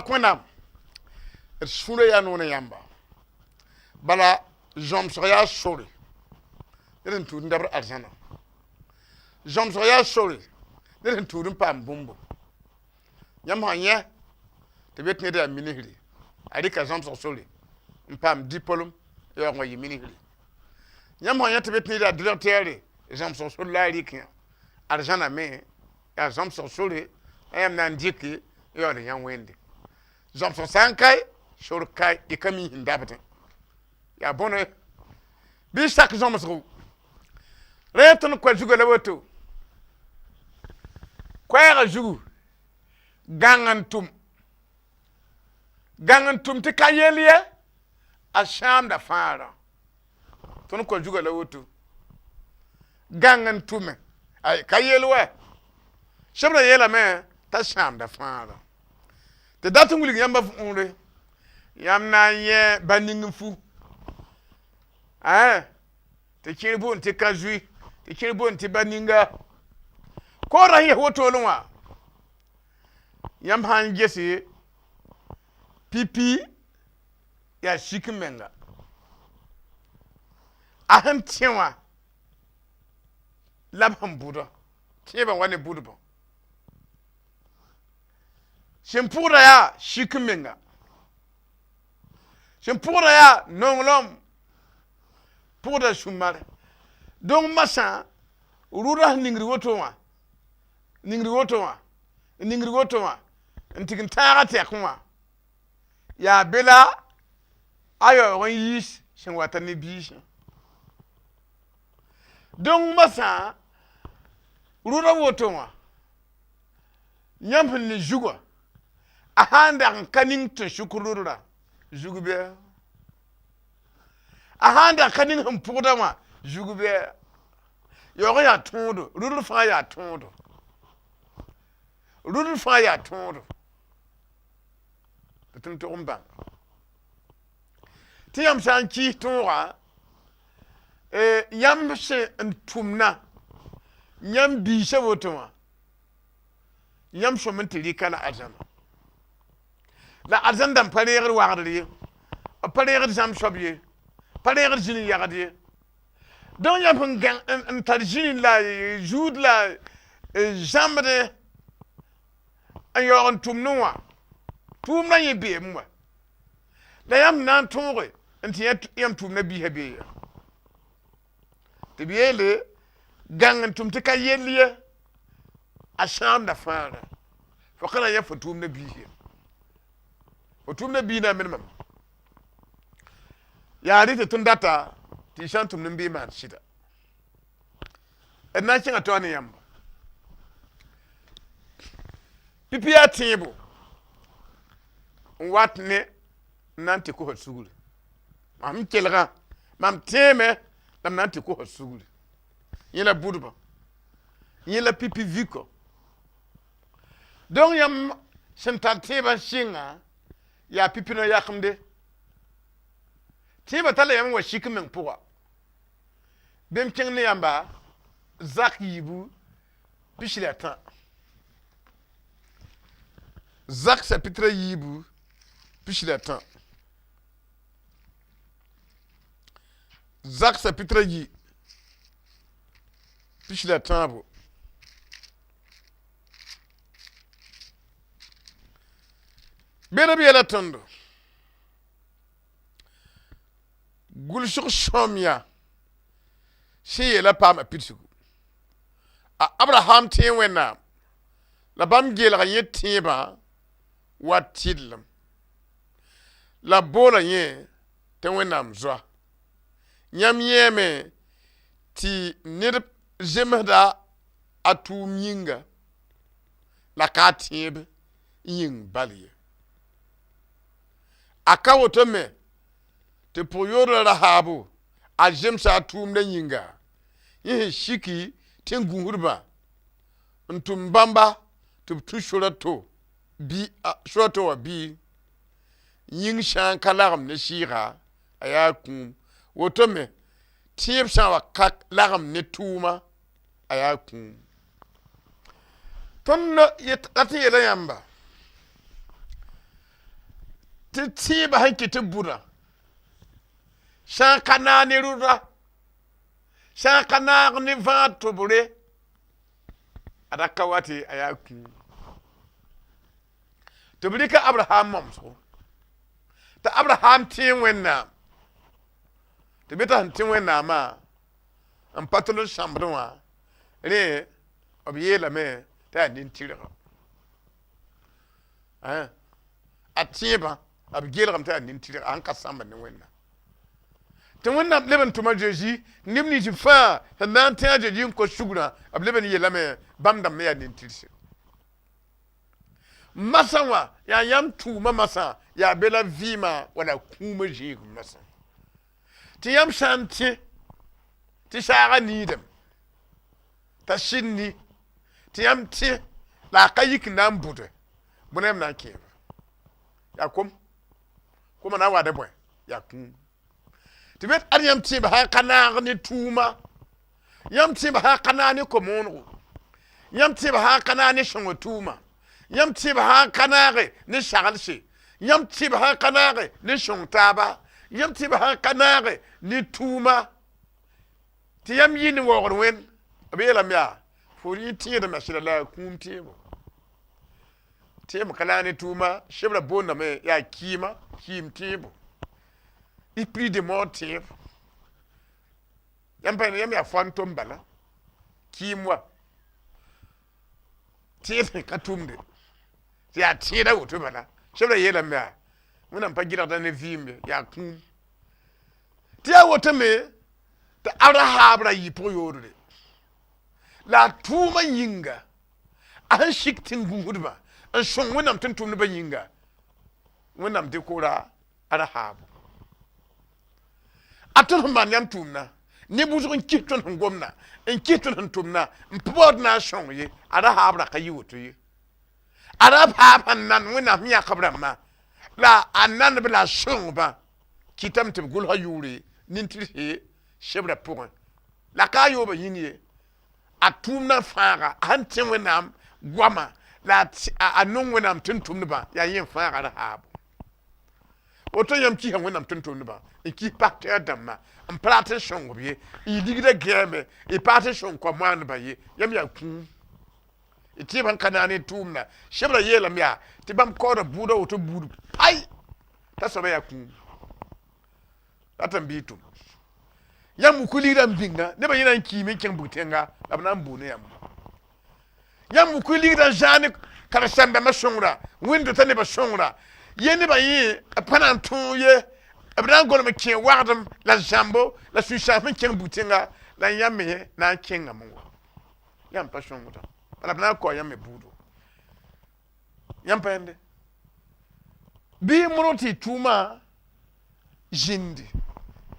sak Wẽnnaam, d sũurã yaa noor ne yãmba. Bala zãmsg yaa sore ned sẽn tuud n dabd arzãna. Zãmsg yaa sore ned sẽn tuud n paam bũmbo. Yãmb sã yẽ tɩ b yet ned yaa ministre, a rɩka zãmsg sore n paam diplôme, yaoog n wa yɩ ministre. Yãmb sã yẽ tɩ b yet ned yaa directeur, zãmsg sore la a rɩk yã. Arzãna me yaa zãmsg sore la yãmb na n dɩke n yaool n yã Wẽnde. Zãmsg sã n kae, sor kae, y ka mi sẽn dabdẽ. Yaa bõne bɩ sak zãmsgo. Rẽ tõnd koa zugã la woto. Koɛɛgã zugu gãng n tʋm. Gãng n tʋm tɩ ka yel ye, a sãamda fãarã. Tõnd koa zugã la woto. Gãng n tʋme. Ay, ka yel wɛ. Sẽbra yeelame t'a sãamda fãarã. Tɩ dat n wilg yãmba võore, yãmb na n yẽ ba ning n fu. Tɩ kẽer boond tɩ ka zoe, tɩ kẽer boond tɩ ba ninga. Koodã sẽn ges wotone wã, yãmb sã n gese pipi yaa sik n menga. A sẽn tẽ wã la b sẽn bʋdã, tẽebã wa ne bʋdbã. Sẽn pʋgda yaa sik n menga. Sẽn pʋgda yaa nonglem, pʋgda sũ-mare. Donc masã rʋdã sẽn ningd woto wã, ningd woto wã, n ningd woto wã, n tɩg n tãagã tɛkẽ wã, yaa be la a yaoog n yiis sẽn wata ne biisã. Donc masã rʋdã woto wã, yãmb sẽn ne zugã, a sã n dag n ka ning tɩ sʋk rʋdrã zug bɩa. A sã n dag ka ning sẽn pʋgda wã zug bɩa. Yaoog yaa tõodo, rʋdr fãa yaa tõodo. Rʋdr fãa yaa tõodo. Tɩ tõnd tog n bãng. Tɩ yãmb sã n kɩɩs tõogã, yãmb sẽn n tʋmna, yãmb biisã woto wã, yãmb sõm n tɩ rɩka la arzãna. La arzãn dãmb pa reegd wagdr ye, b pa reegd zãmb soab ye, pa reegd zĩn n yagd ye. Donc yãmb sẽn gãng n tar zĩni la zuud la zãmbdẽ n yaoog n tʋmdẽ wã, tʋʋmdã yẽ beem wã. La yãmb na n tõoge n tɩ yã yãmb tʋʋmdã biisã bee ya. Tɩ b yeele gãng n tʋm tɩ ka yell ye, a sãamda fãarã. Fo ka na n yã fo tʋʋmdã biis ye. Fo tʋʋmdã biis na n minemame. Yaa rɩ tɩ tõnd data tɩ y sã n tʋmd n bɩ maan sɩda. D na n kẽngã taoor ne yãmba. Pipi yaa tẽebo n wat ne n na n tɩ kosa sugri. Mam sẽn kelgã, mam tẽeme la m na n tɩ kosa sugri. Yẽ la bʋdbã, yẽ la pipi vikɔ. Donc yãmb sẽn tar tẽebã sɩnga yaa pipi no-yakemde. Tẽebã talla yãmb n wa sik n meng pʋga. Bẽmb kẽng ne yãmba zak yiibu pis la tã. Zak chapitre yiibu pis la tã. Zak chapitre yi pis la tãabo. Bẽd b yɛla tõndo. Gʋlsg sõamyã sẽn yeelã paama pidsgu. A Abraham tẽe Wẽnnaam, la bãmb geelga yẽ tẽebã wa tɩdlem. La b boola yẽ tɩ Wẽnnaam zoa. Yãmb yẽeme tɩ ned zemsda a tʋʋm yĩnga, la ka a tẽeb yĩng bal ye. A ka woto me tɩ pʋg-yoodrã Rahaabo a zemsa a tʋʋmdã yĩnga, yẽ sẽn siki tẽn-gũusdbã n tʋm bãmba tɩ b tũ sora to bɩ sora to wã bɩ yĩng sã n ka lagem ne sɩɩga, a yaa kũum. Woto me tẽeb sã n wa ka lagem ne tʋʋma, a yaa kũum. Tõnd rat n yeela yãmba, Tɩ tẽebã sẽn kɩt tɩ bʋdã sã n ka naag ne rʋda, sã n ka naag ne vãad tobre, a da ka wa tɩ a yaa kũum. Tɩ b rɩka Abraham momsgo tɩ Abraham tẽe Wẽnnaam, tɩ be t'a sẽn tẽ Wẽnnaamã n pa tʋl n sãmbdẽ wã, rẽ b yeelame t'a yaa nin-tɩrga. A tẽebã b geelgame t'a yaa nin-tɩrga sẽn ka sãmbd ne Wẽnnaam. Tɩ Wẽnnaam leb n tʋm a Zezi, neb nins fãa sẽn na n tẽ a Zezi n kos sugrã, b leb n yeelame bãmb dãmb me yaa nin-tɩrse. Masã wã yaa yãmb tʋʋma masã, yaa be la vɩɩmã wala kũumã zĩigẽ masã. Tɩ yãmb sã n tẽ tɩ saagã niidame t'a sɩd ni, tɩ yãmb tẽ la a ka yik n na n bʋde, bõe yãmb na n kẽeba? Yaa kom. Koma na n wa ne bõe? Yaa kũum. Tɩ bet ad yãmb tẽebã sã n ka naag ne tʋʋma, yãmb tẽebã sã n ka naag ne ko-moonego, yãmb tẽebã sã n ka naag ne sõngr tʋʋma, yãmb tẽebã sã n ka naage ne saglse, yãmb tẽebã sã n ka naage ne sõng taaba, yãmb tẽebã sã n ka naage ne tʋʋma, tɩ yãmb yɩ ne waoogd wẽnd, b yeelame yaa fo yẽ tẽedame sɩda la yaa kũum tẽebo. Tẽeb ka naag ne tʋʋma, sebra boondame yaa kɩɩma, kɩɩm tẽebo, esprit de mort tẽeb. Yãmb pa yãmb yaa fantôme bala, kɩɩm wa tẽed sẽn ka tʋmde tɩ yaa tẽeda woto bala. Sebra yeelame yaa Wẽnnaam pa gɩlgda ne vɩɩm ye, yaa kũum. Tɩ yaa woto me tɩ Abraham ra yɩ pʋg-yoodre la a tʋʋma yĩnga, a sẽn sik tẽn-gũusdbã n sõng Wẽnnaam tʋm-tʋmdbã yĩnga, Wẽnnaam dekora Arahab. A tõnd sẽn maan yãmb tʋʋmdã, ne wʋsg n kis tõnd sẽn gomda, n kis tõnd sẽn tʋmda, n pa baood na n sõng ye, Arahab ra ka yɩ woto ye. Arahab sẽn nan Wẽnnaam sẽn yãk b rãmbã, la a nanb la a sõngbã kɩtame tɩ b gʋlsa yʋʋre nin-tɩrse sebrã pʋgẽ. La ka a yoobã yĩng ye, a tʋʋmdã fãaga, a sẽn tẽ Wẽnnaam goama la a nong Wẽnnaam tʋm-tʋmdbã, yaa yẽ n fãag Arahab. Woto yãmb kisa Wẽnnaam tʋm-tʋmdbã, n kis pasteur dãmbã, n pa rat n sõng b ye, n yɩ ligdã gɛɛme, y pa rat n sõng koa-moandbã ye, yãmb yaa kũum. Y tẽebã n ka naag ne tʋʋmdã. Sebra yeelame yaa tɩ bãmb kaooda bʋʋda woto buud pai t'a soaba yaa kũum. Ratame bɩ y tʋm. Yãmb wʋk ligdã n bĩnga, nebã yẽ na n kiime n kẽng bug-tẽnga la b na n bʋʋ ne yãmb. Yãmb wʋk ligdã n zãag ne karen-saam-dãmbã sõngra, wẽnd-dotã nebã sõngra, ye nebã yẽ b pa na n tõog ye, b na n golem n kẽ wagdem la zãmbo la sũ-sãams n kẽng bug-tẽnga, la yãmb me na n kẽngame wa. Yãmb pa sõngda, bala b na n kao yãmb me bʋʋdo. Yãmb pa yẽnde bɩ y modg tɩ y tʋʋmã zĩndi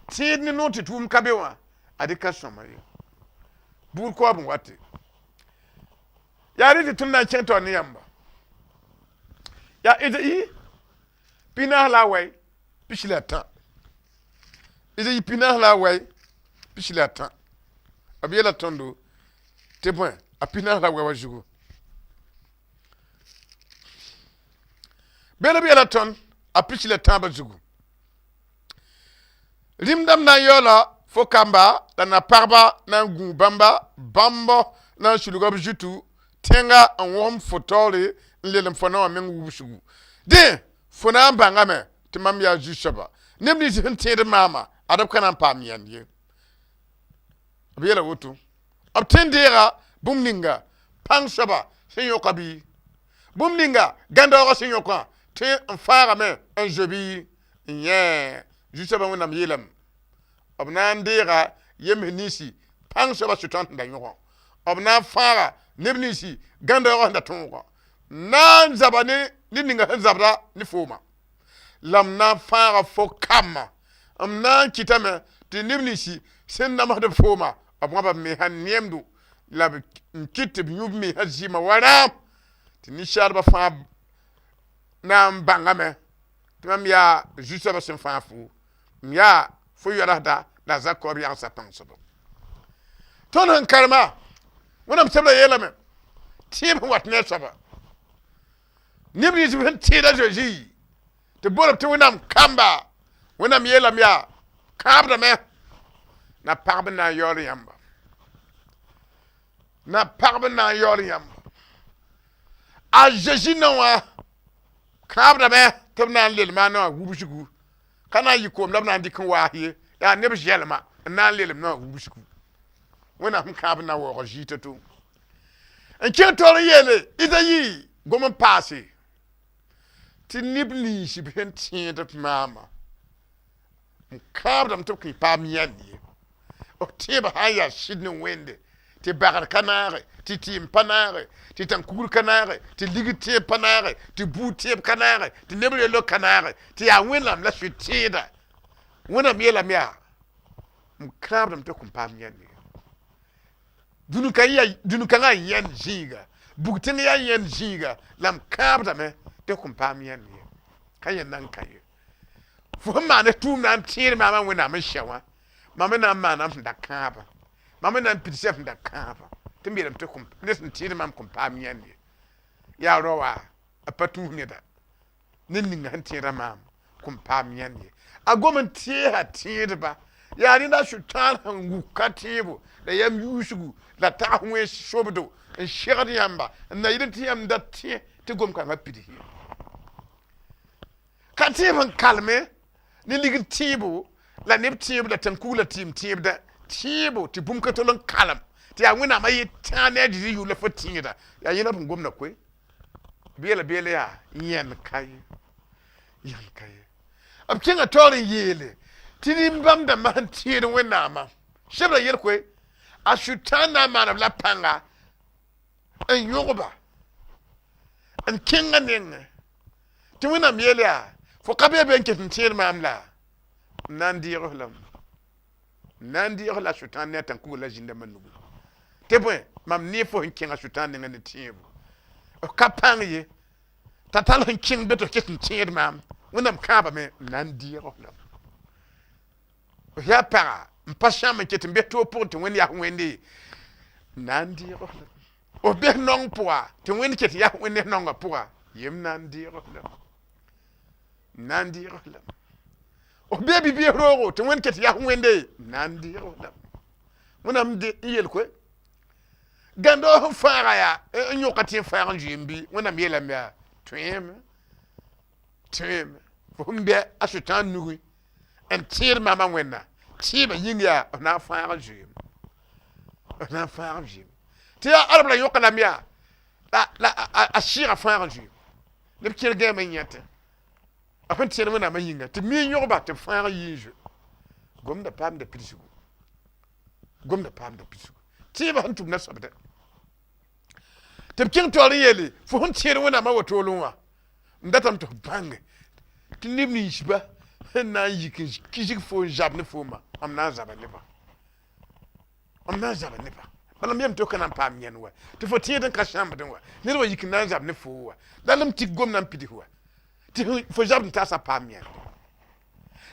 tẽed ne noor tɩ tʋʋm ka be wã, ad ka sõma ye. Buud koab n wate yaa rẽ tɩ tõnd na n kẽng taoor ne yãmba. Yaa Ezayi 43. Ezayi 43. B yeela tõndo tɩ bõe a 44 wã zugu. Bee la b yeela tõnd a 63 zugu. Rĩm dãmb na n yaoola fo kamba la na-pagba na n gũu bãmba, bãmb na n sulga b zutu tẽnga n wõsem fo taoore n lelem fo naowã meng wubsgu. Dẽ, fo na n bãngame tɩ mam yaa Zu-soaba. Neb nins sẽn tẽed maama, ad b ka na n paam yãnd ye. B yeela woto, b tõe n deega bũmb ninga pãng soaba sẽn yõka bɩ? Bũmb ninga gãndaoogã sẽn yõkã tõe n fãagame n zoe bɩ? N yẽ Zu-soabã Wẽnnaam yeelame, b na n deega yembs ninsi pãng soabã sʋtãan sẽn da yõgã, b na n fãaga neb ninsi gãndaoogã sẽn da tõogã, n na n zaba ne ned ninga sẽn zabda ne fooma, la m na n fãaga fo kambã. M na n kɩtame tɩ neb ninsi sẽn namsd b fooma, b wãba b mensã neemdo, la b n kɩt tɩ b yũ b mensã zɩɩmã wa rãam, tɩ ninsaalbã fãa na n bãngame tɩ mam yaa Zu-soabã sẽn fãag fo, m yaa fo yoalasda la a Zakɔb yagsa pãng soaba. Tõnd sẽn karema, Wẽnnaam sebra yeelame tẽeb sẽn wat ne a soaba. Neb nins sẽn tẽed a Zezi tɩ Tɩ b bool-b tɩ Wẽnnaam kamba. Wẽnnaam yeelame yaa kãabdame na pagb n na n yaool yãmba, na pagb n na n yaool yãmba. A Zezi nao wã kãabdame tɩ b na n lelma a naowã wubsgu, ka na n yɩ koom la b na n dɩk n waas ye, yaa neb zɛlma n na n lelem naowã wubsgu. Wẽnnaam sẽn kãab n na waoog zɩɩ to-to n kẽng taoor n yeele Izayi gom n paase tɩ neb nins b sẽn tẽed b maama, n kãabdame tɩ b kẽ paam yãnd ye. B tẽebã sã n yaa sɩd ne Wẽnde, tɩ bagr ka naage, tɩ tɩɩm pa naage, tɩ tãn-kugr ka naage, tɩ ligd tẽeb pa naage, tɩ buud tẽeb ka naage, tɩ neb rellg ka naage, tɩ yaa Wẽnnaam la sʋɩ tẽeda. Wẽnnaam yeelame yaa m kãabdame tɩ b kõn paam yãnd ye. Dũni-kãngã n yãnd zĩiga, bug tẽng yaa yãnd zĩiga, la m kãabdame tɩ f kõn paam yãnd ye, ka yẽnda n ka ye. Fo sẽn maan tʋʋm na n tẽed maamã Wẽnnaam n sɛ wã, mam me na n maana m sẽn da kãabã, mam me na n pidsã sẽn da kãabã, tɩ m yeelame tɩ ned sẽn tẽed maam kõn paam yãnd ye. Yaa rao wã, a pa tũus neda, ned ninga sẽn tẽeda maam kõn paam yãnd ye. A gom n teesa tẽedba, yaa rẽnda Sʋtãan sẽn wuka tẽebo la yam yuusgu la tags wẽns sobdo n segd yãmba n na yɩl tɩ yãmb da tẽ tɩ gom-kãngã pids ye. Ka tẽeb n kalme ne ligd tẽebo la neb tẽeb la tãn-kug la tɩɩm tẽebdã tẽebo, tɩ bũmb ka tol n kalem tɩ yaa Wẽnnaam a ye tãa ne a Zezi yʋʋr la fo tẽeda. Yaa yẽ la b sẽn gomda koe, b yeela beele yaa yãnd ka ye, yãnd ka ye. B kẽnga taoor n yeele tɩ nin-bãmb dãmbã sẽn tẽed Wẽnnaamã sebra yel koe, a Sʋtãan na n maan-b la pãnga n yõgba n kẽngã nengẽ, tɩ Wẽnnaam yeel yaa fo ka bee be n ket n tẽed maam la m na n deeg f lame, m na n deeg la Sʋtãan ne a tãn-kugr la zĩndãmbã nugu, tɩ bõe, mam ne fo sẽn kẽnga Sʋtãan nengẽ ne tẽebo, f ka pãng ye t'a tall sẽn kẽng be tɩ f ket n tẽed maam. Wẽnnaam kãabame, m na n deeg f lame. F yaa paga n pa sãam n ket n bes toog pʋgẽ tɩ Wẽnd yas Wẽnde, m na n deeg f lame. F bes naong pʋga tɩ Wẽnd ket yas Wẽnd naongã pʋga, yem na n deeg f lame, m na n deeg f lame. F bee bi-bees roogo tɩ Wẽnd ket yas Wẽnde, m na n deeg f lame. Wẽnnaam n yel koe gãndo sẽn fãaga yaa n yõka tɩ n fãag n zoeem bɩ. Wẽnnaam yeelame yaa tõeeme, tõeeme fo sẽn bɛ a Sʋtãan nugẽ n tẽed maamã Wẽnna tẽebã yĩng, yaa f na n fãag n zoeem, f na n fãag n zoeem. Tɩ yaa alb la yõka lame yaa la a sɩɩga fãag n zoeem, neb kẽer gãame n yẽtẽ a sẽn tẽed Wẽnnaamã yĩnga tɩ mi n yõgba tɩ b fãag n yi n zoe. Gomda paamda pidsgu, gomda paamda pidsgu, tẽebã sẽn tʋmda soabdã tɩ b kẽng taoor n yeele fo sẽn tẽed Wẽnnaamã wotoolẽ wã, m datame tɩ f bãnge tɩ neb ninsba sẽn na n yik n kisg fo n zab ne fooma, mam na n zaba nebã, mam na n zaba nebã. Bala m yem tɩ f ka na n paam yãnd wa, tɩ fo tẽed n ka sãmbdẽ wa, ned wa yik n na n zab ne foo wa, la m tik gomdã n pids wa tɩ fo zabd n taasã paam yãnd.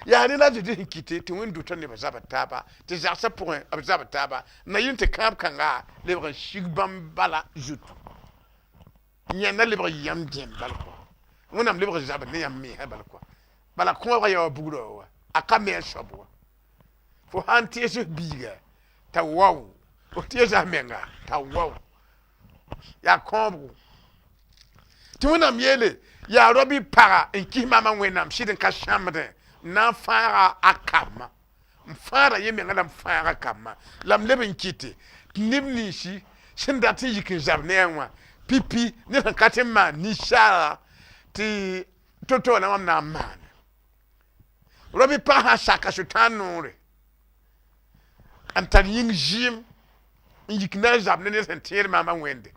Yaa rẽ la a Zezi sẽn kɩte tɩ Wẽnd dʋta nebã zabd taaba, tɩ zagsã pʋgẽ b zabd taaba n na yɩl tɩ kãab kãnga lebg n sig bãmb bala zutu, yãnda lebg n yɩ yãmb dẽm bal kɔa, Wẽnnaam lebg n zabd ne yãmb mensã bal kɔa. Bala kõobga yaa wa bugrã wa, a ka me a soab wa. Fo sã n tees f biiga t'a wao, f teesa f menga t'a wao, yaa kõobgo tɩ Wẽnnaam yeele yaa rao bɩ paga n kis maamã Wẽnnaam sɩd n ka sãmbdẽ, n na n fãaga a kambã, n fãada yẽ menga la n fãaga kambã, la m leb n kɩte tɩ neb ninsi sẽn dat n yik n zab ne a wã pipi, ned sẽn ka tɩ n maan ninsaara tɩ to-to la mam na n maane. Rao bɩ pag sã n saka Sʋtãan noore n tar yĩng zɩɩm n yik na n zab ne ned sẽn tẽed maamã Wẽnde,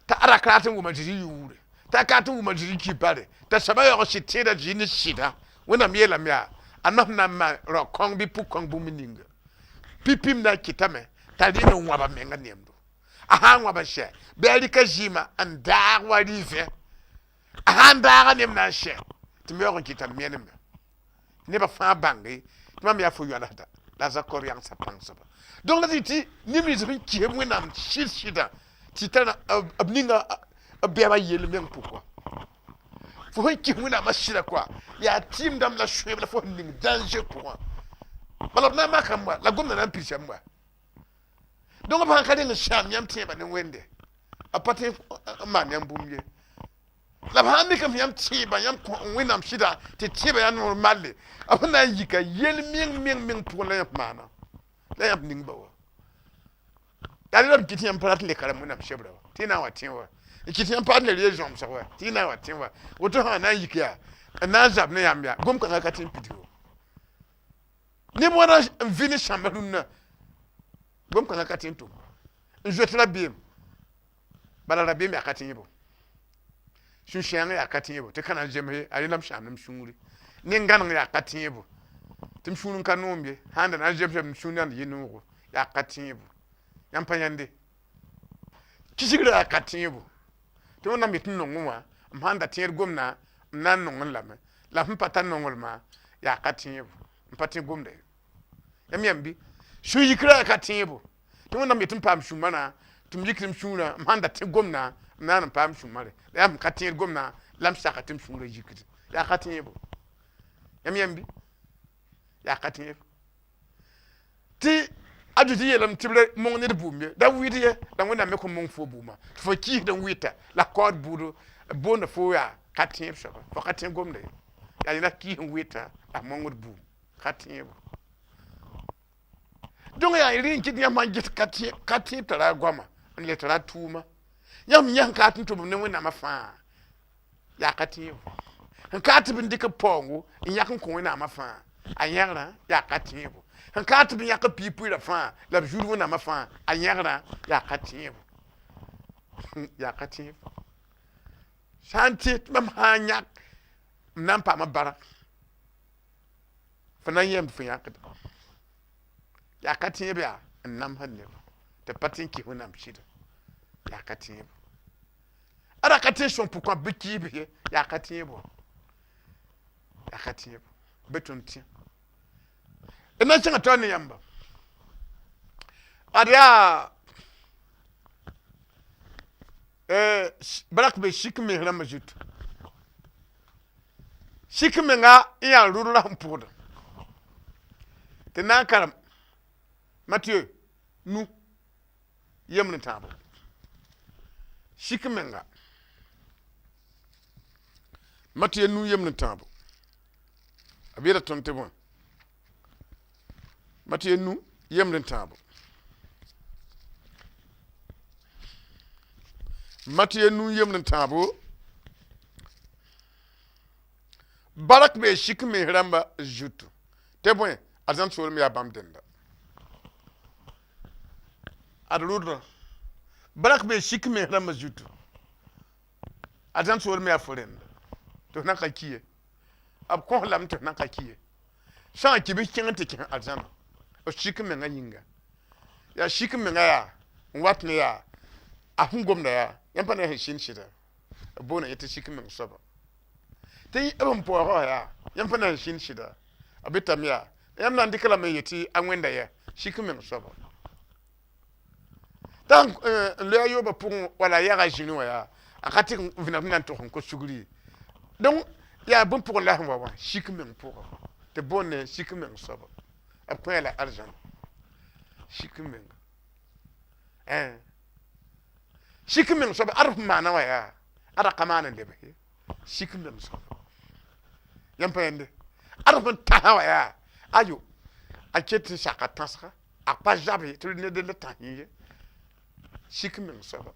t'a ra ka rat n wʋm a Zezi yʋʋre, t'a ka rat n wʋm a Zezi kibare, t'a soabã yaoog n sɩd tẽeda Zezi ne sɩda, Wẽnnaam yeelame yaa a nosem na n maan rao-kõng bɩ pʋg-kõng bũmb ninga pipi, m na n kɩtame t'a rɩ n wãb a menga nemdo. A sã n wãb n sɛ, bɩ a rɩka zɩɩmã n daag wa rɩ-vẽ, a sã n daaga nem na n sɛ tɩ m yaoog n kɩta m meneme nebã fãa bãnge tɩ mam yaa fo yoalsda la a Zakɔb yãngsa pãngsba. Donc la tɩ tɩ neb nins sẽn kisb Wẽnnaam sɩd sɩdã tɩ tara b ninga b bɛba yell meng pʋgẽ. Fo sẽn kis Wẽnnaamã sɩda koa, yaa tɩɩm dãmb la sõeb la fo sẽn ning danger pʋgã. Bala b na n makame wa, la gomda na n pidsame wa. Donc b sãn ka reng n sãam yãmb tẽebã ne Wẽnde, b pa tõe n maan yãmb bũmb ye. La b sãn mikame yãmb tẽebã, yãmb kõ Wẽnnaam sɩda tɩ tẽebã yaa noor malle, b sẽn na n yika yel meng meng meng pʋgẽ la yãmb maana, la yãmb ning ba wa. Yaa rẽ la b kɩt yãmb pa rat n le karem Wẽnnaam sebra wa, tɩ y na n wa tẽ wa. N kɩt yãmb pa rat n le ree zõmsg wa, tɩ y na n wa tẽ wa. Woto sã na n yik yaa n na n zab ne yãmb yaa gom-kãngã ka tõe n pidg-bo. Neb wãna n vɩ ne sãmba rũnnã, gom-kãngã ka tõe n tʋm. N zoet rabeem, bala rabeem yaa ka tẽebo. Sũ-sɛɛng yaa ka tẽebo tɩ ka na n zemse, a rẽndame sãamd m sũuri. Nin-gãneng yaa ka tẽebo tɩ m sũur n ka noom ye, sã n da na n zemsame m sũur nan yɩ noogo, yaa ka tẽebo. Yãmb pa yãnde. Kisigrã yaa ka tẽebo tɩ Wẽnnaam yetɩ m nongẽ wã, m sãn da tẽed gomdã, m na n nongẽ lame. La sẽn pa tar nonglmã yaa ka tẽebo, m pa tẽ gomda ye. Yãmb yãmb bɩ? Sũ-yikrã yaa ka tẽebo tɩ Wẽnnaam yetɩ m paam sũ-marã, tɩ m yikd m sũurã, m sãn da tẽ gomdã, m na n paam sũ-mare. La yaa sẽn ka tẽed gomdã la m saka tɩ m sũurã yikd. Yaa ka tẽebo. Yãmb yãmb bɩ? Yaa ka tẽebo. Tɩ a Zezi yeelame tɩ b ra mong ned bʋʋm ye, da wɩɩd ye, la Wẽnnaam me kõn mong fo bʋʋmã. Tɩ fo kɩɩsd n wɩɩta la kaood bʋʋdo b boonda fo yaa ka tẽeb soaba, fo ka tẽ gomda ye. Yaa yẽla kɩɩs n wɩɩta la mongd bʋʋm, ka tẽebo. Donc yaa rẽ n kɩt yãmb sãn ges ka tẽeb tara a goama n le tara a tʋʋma. Yãmb yãs n ka tɩ n tʋm ne Wẽnnaamã fãa, yaa ka tẽebo. Sẽn ka tɩ b n dɩk b paoongo n yãk n kõ Wẽnnaamã fãa, a yẽgrã yaa ka tẽebo. Sẽn ka tɩ b yãk b piig-pʋɩɩrã fãa la b zuud Wẽnnaamã fãa, a yẽgrã yaa ka tẽebo. Yaa ka tẽebo. Sã n tẽ tɩ mam sã n yãk, m na n paama bark, fo na n yẽem tɩ fo yãkda. Yaa ka tẽeb yaa n namsd neba tɩ pa tẽ n kɩs Wẽnnaam sɩda, yaa ka tẽebo. Ada ka tẽ sõm pʋgẽ bɩ kɩɩsb ye, yaa ka tẽebo. Yaa ka tẽebo. Bɩ tõnd tẽ. D na n kẽngã taoor ne yãmba. Ad yaa barak be sik mens rãmbã zutu. Sik menga n yaa rʋdrã sẽn pʋgda. Tɩ na n karem Mathieu nu yembr n tãabo. Sik menga. Mathieu nu yembr n tãabo. B yeela tõnd tɩ bõe? Mathieu nu yembr n tãabo. Mathieu nu yembr n tãabo. Barak bee sik mens rãmba zutu. Tɩ bõe? Arzãn soolem yaa bãmb dẽnda. Ad rʋdrã. Barak bee sik mens rãmba zutu. Arzãn soolem yaa fo rẽnda tɩ f na ka ki ye. B kõs lame tɩ f na ka ki ye. Sã n kibs kẽng n tɩ kẽs arzãna, f sik m mengã yĩnga. Yaa sik m mengã yaa n wat ne yaa a sẽn gomda yaa yãmb pa ne sẽn sɩnd sɩda, b boonda yẽ tɩ sik m meng soaba. Tɩ b sẽn paoogã wã yaa yãmb pa na n sĩnd sɩda, b betame yaa yãmb na n dɩk lame n yetɩ a wẽnda yɛ sik m meng soaba. T'a n loe a yoobã pʋgẽ wala a yaga zĩrĩ wã yaa a ka tɩ n vẽneg na n tog n kos sugri ye. Donc yaa bũmb pʋgẽ la sẽn wa wã sik meng pʋgã tɩ b boonde sik meng soaba. B kõ la arzãna sik menga. Sik meng soaba ad f maana wã yaa ad ka maan n lebs ye sik meng soaba. Yãmb pa yãnde ad f n tãsa wã yaa ayo a ket n saka tãsga a pa zab ye tɩ ned la tãs yẽ ye sik meng soaba.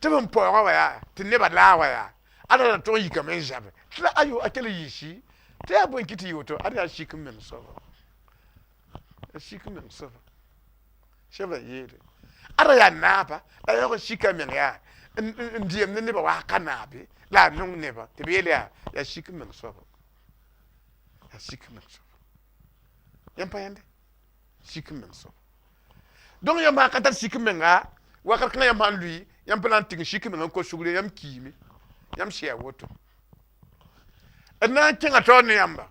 Tɩ b sẽn paoogã wã yaa tɩ nebã laag wã yaa ad ra tog n yikame n zabe tɩ la ayo a kell n yiisi tɩ yaa bõe n kɩ tɩ yɩ woto ad yaa sik meng soaba. A sik meng soaba. Sẽbra yeele ad ra yaa naaba la yaoog n sika meng yaa n dɩem ne nebã wa ka naabe la a nong nebã tɩ b yeel yaa yaa sik meng soaba. Yaa sik meng soaba. Yãmb pa yãnde sik meng soaba. Donc yãmb sã ka tar sik menga wakat kãngã yãmb sã n lʋɩ yãmb pa na n tigim sik meng n kos sugr ye, yãmb kiime, yãmb sɩ yaa woto. D na n kẽngã taoor ne yãmba.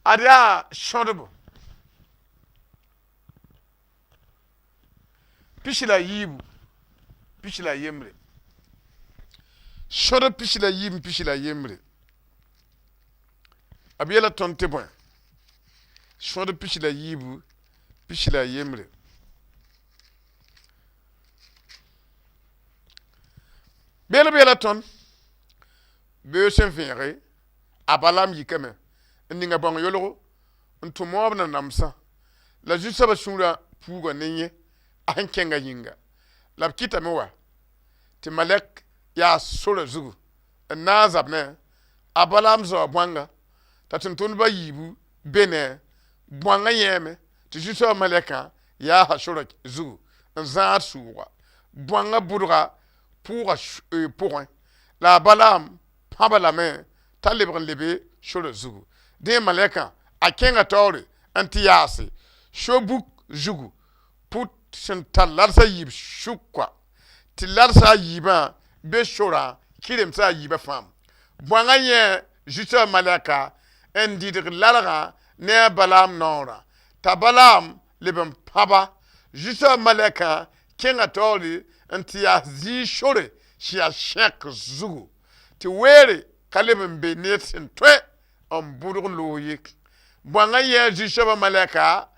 Ad yaa sõdbo pis la yiibu, pis la yembre. Sõdb 24 n 41. B yeela tõnd tɩ bõe? Sõdb 24 n 21. Beel b yeela tõnd beoog sẽn vẽege, a Balaam yikame n ninga bãong yolgo n tũ Moab nanamsã, la Zu-soabã sũurã puuga ne yẽ a sẽn kẽnga yĩnga. La b kɩtame wa tɩ malɛk yaa sora zugu n na n zab ne a Balaam zaoa bõanga t'a tʋm-tʋmdbã yiibu be ne bõangã. Yẽeme tɩ Zu-soabã malɛkã yaasa sora zugu n zãad sʋʋga bõangã bʋdga pʋʋga pʋgẽ, la a Balaam pãba lame t'a lebg n lebe sora zugu. Dẽ malɛkã a kẽnga taoore n tɩ yaase so-buk zugu pʋt sẽn tar larsa yiib sʋka, tɩ larsa a yiibã be sorã kɩremsa a yiibã fãa. Bõangã yẽ Zu-soabã malɛka n dɩdg largã ne a Balaam noorã t'a Balaam leb n pãba. Zu-soabã malɛkã kẽnga taoore n tɩ yaas zĩig sore sẽn yaa sẽk zugu tɩ weere ka leb n be ned sẽn tõe n bʋdg loog ye. Bõangã yẽ Zu-soabã malɛka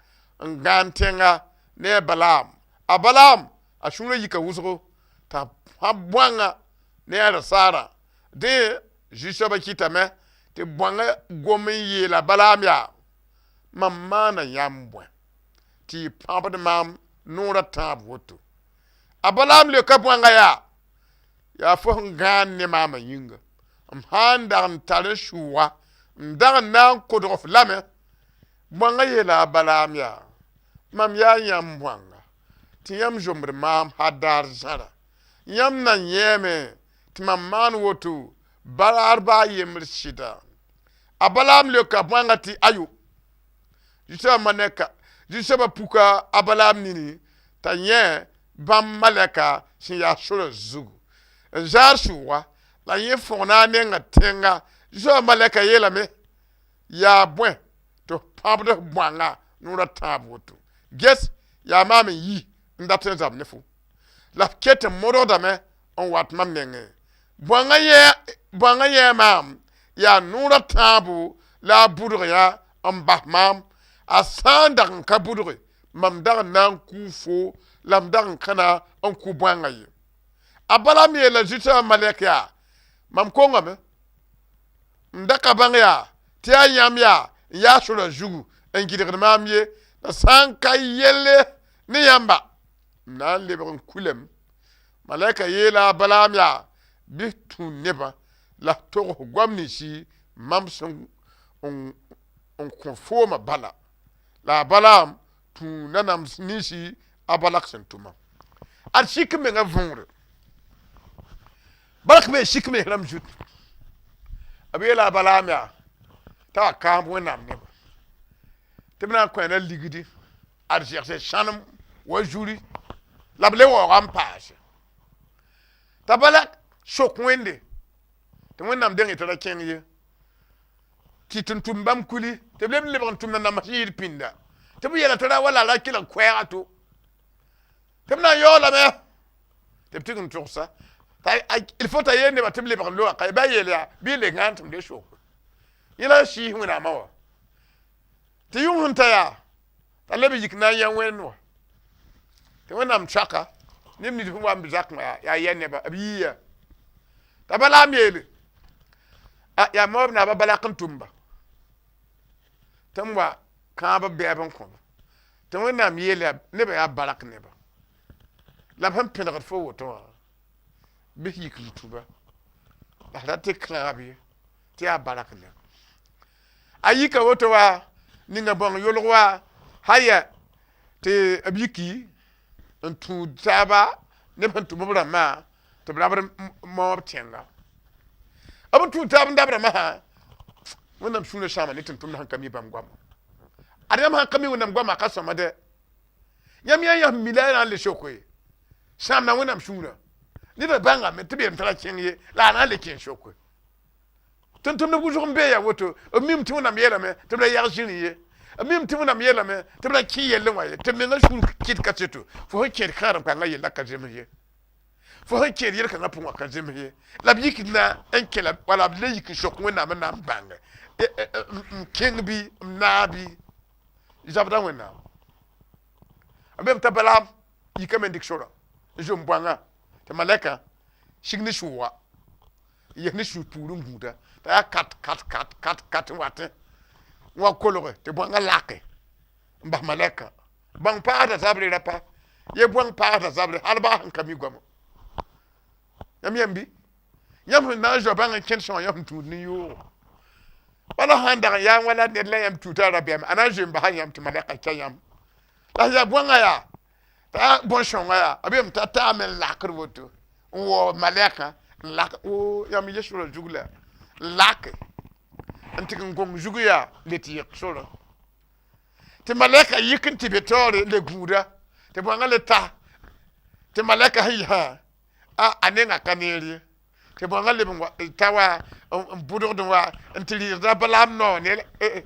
n gãan tẽnga ne a Balaam. A Balaam a sũurã yika wʋsgo t'a pãb bõangã ne a rasaarã. Dẽ Zu-soabã kɩtame tɩ bõangã gom n yeela Balaam yaa: mam maana yãmb bõe tɩ y pãbd maam noor a tãab woto? A Balaam leoka bõangã yaa: yaa fo sẽn gãan ne maamã yĩnga. M sã n dag n tar n sʋʋga, m dag n na n kodg f lame. Bõangã yeela a Balaam yaa: mam yaa yãmb bõanga tɩ yãmb zombd maam ha daar zãra. Yãmb na yẽeme tɩ mam maan woto baraar baa yembr sɩda. A Balaam leoka bõangã tɩ ayo. Zu-soabã malɛka, Zu-soabã puka a Balaam nini t'a yẽ bãmb malɛka sẽn yaa sora zugu n zaad sʋʋga, la yẽ fõgna a nenga tẽnga. Zu-soabã malɛka yeelame: yaa bõe tɩ f pãbd f bõangã noor a tãab woto? Ges, yaa maam n yi n dat n zab ne fo, la f ket n modgdame n wat mam nengẽ. Bõangã yẽ maam yaa noor a tãabo la a bʋdg yã n bas maam. A sã n dag n ka bʋdge, mam dag n na n kʋʋ fo, la m dag n kãna n kʋ bõangã ye. A Balaam yeela Zu-soabã malɛk yaa: mam kongame, m da ka bãng yaa tɩ yaa yãmb yaa n yaa sora zugu n gɩdgd maam ye. La sã n ka yelle ne yãmba, m na n lebg n kulame. Malɛka yeela a Balaam yaa: bɩ tũ nebã la f togs goam ninsi mam sẽn n kõ foomã bala. La a Balaam tũ nanams ninsi a Balak sẽn tʋma. Ad sik menga võore bark me sik me rãmb zut. B yeela a Balaam yaa t'a wa kãab Wẽnnaam nebã tɩ b na n kõ na ligdi ad zɛgse sãnem wa zuri, la b le waooga n paase t'a Balak sok Wẽnde tɩ Wẽnnaam deng tɩ ra kẽng ye tɩ tʋm-tʋm bãmb kuli tɩ b leb n lebg n tʋm nanamsã yɩɩd pĩnda tɩ b yeela tɩ ra wala ra kelg koɛɛga to tɩ b na n yaoolame tɩ b tig n togsa. Il faut t'a yeel nebã tɩ b lebg n loga ka ba yeel yaa bɩ le gãan tɩ m le sok yẽ la sɩɩs Wẽnnaamã wa tɩ yʋng sẽn ta yaa t'a leb n yik na n yã Wẽnd wa tɩ Wẽnnaam soaka neb nins sẽn wa n be zakẽ yaa yɛ neba b yiiya. T'a Balaam yeele yaa Moab naaba Balak n tʋmba tɩ m wa kãab b bɛɛb n kõba tɩ Wẽnnaam yeel yaa nebã yaa barak neba, la b sẽn pẽlgd fo woto wã, bɩ yik n tũba la f ra tɩ kãab ye tɩ yaa barak neba. A yika woto wa ninga bãong yolg wa haya tɩ b yiki n tũud taaba neb sẽn tʋm b rãmbã tɩ b rabd Moab tẽnga. B n tũud taab n dab rãmbã sã, Wẽnnaam sũurã sãama ne tʋm-tʋmd sẽn ka mi bãmb goama. Ad yãmb sãn ka mi Wẽnnaam goamã ka sõma dɛ. Yãmb yaa yãmb mi la y na n le soke sãamda Wẽnnaam sũurã. Ned bãngame tɩ b yeelame t'a ra kẽng ye, la a na n le kẽ soke. Tʋm-tʋmdb wʋsg n bee yaa woto, b mim tɩ Wẽnnaam yeelame tɩ b ra yag zĩrĩ ye, b mim tɩ Wẽnnaam yeelame tɩ b ra kẽ yellẽ wã ye, tɩ b menga sũur kɩt kaseto. Fo sẽn kẽed kãadem kãngã yella ka zems ye. Fo sẽn kẽed yel-kãngã pʋgẽ wã ka zems ye. La b yik na n kẽ la wala b le yik n sok Wẽnnaam n na n bãnge m kẽng bɩ m naag bɩ zabda Wẽnnaam. A be t'a Balaam yikame n dɩk sorã n zom bõangã tɩ malɛkã sig ne sʋʋga n yes ne sũ puur n gũuda t'a yaa kat kat kat kat kat n watẽ n wa kolge tɩ bõangã lake n bas malɛkã. Bãng paasda zabre ra pa ye, bõang paasda zabre hal baa sẽn ka mi goamo. Yãmb yãmb bɩ yãmb sẽn na n zoa bãng n kẽnd sõa, yãmb sẽn tũud ne yoogo bala sã n dag n yaa wala ned la yãmb tũuda rabeɛm a na n zoe n basa yãmb tɩ malɛka kɛ yãmb la sẽn yaa bõangã yaa t'a bõn-sõngã yaa b yem t'a taame n lakd woto n waoog malɛkã n lak o yãmb ye sora zug la n lake n tɩg n gõng zug yaa le tɩ yek sorã tɩ malɛka yik n tɩ be taoore le gũuda tɩ bõangã le ta tɩ malɛka sẽn yisã a nenga ka neer ye tɩ bõangã leb n ta wa n bʋdgd wa n tɩ rɩɩsda Balaam nao ne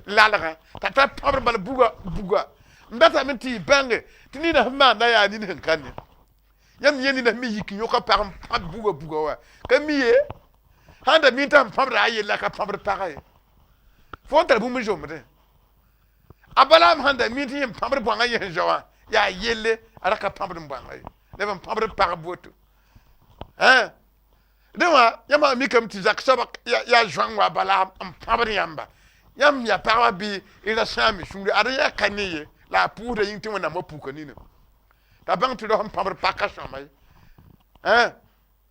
lalgã t'a tar pãbr bal buga buga n datame tɩ y bãnge tɩ nina sẽn maanda yaa nin sẽn ka ne. Yãmb yẽ nina sẽn me yik n yõka pag n pãb buga buga wa ka mi ye, sãn da mi t'a sẽn pãbda a yella ka pãbd paga ye, fo n tar bũmb n zomdẽ. A Balaam sãn da mi tɩ yẽ n pãbd bõangã yẽ sẽn zao wã yaa yelle, a ra ka pãbd n bõanga ye, neb n pãbd pagb woto. Dẽ wã yãmb sã mikame tɩ zak soaba yaa zoang wa Balaam n pãbd yãmba, yãmb yaa pagba bɩ y ra sãam y sũure, ad yaa ka ne ye la a pʋʋsda yĩng tɩ Wẽnnaam wa puka nina t'a bãng tɩ rao sẽn pãbd paka sõama ye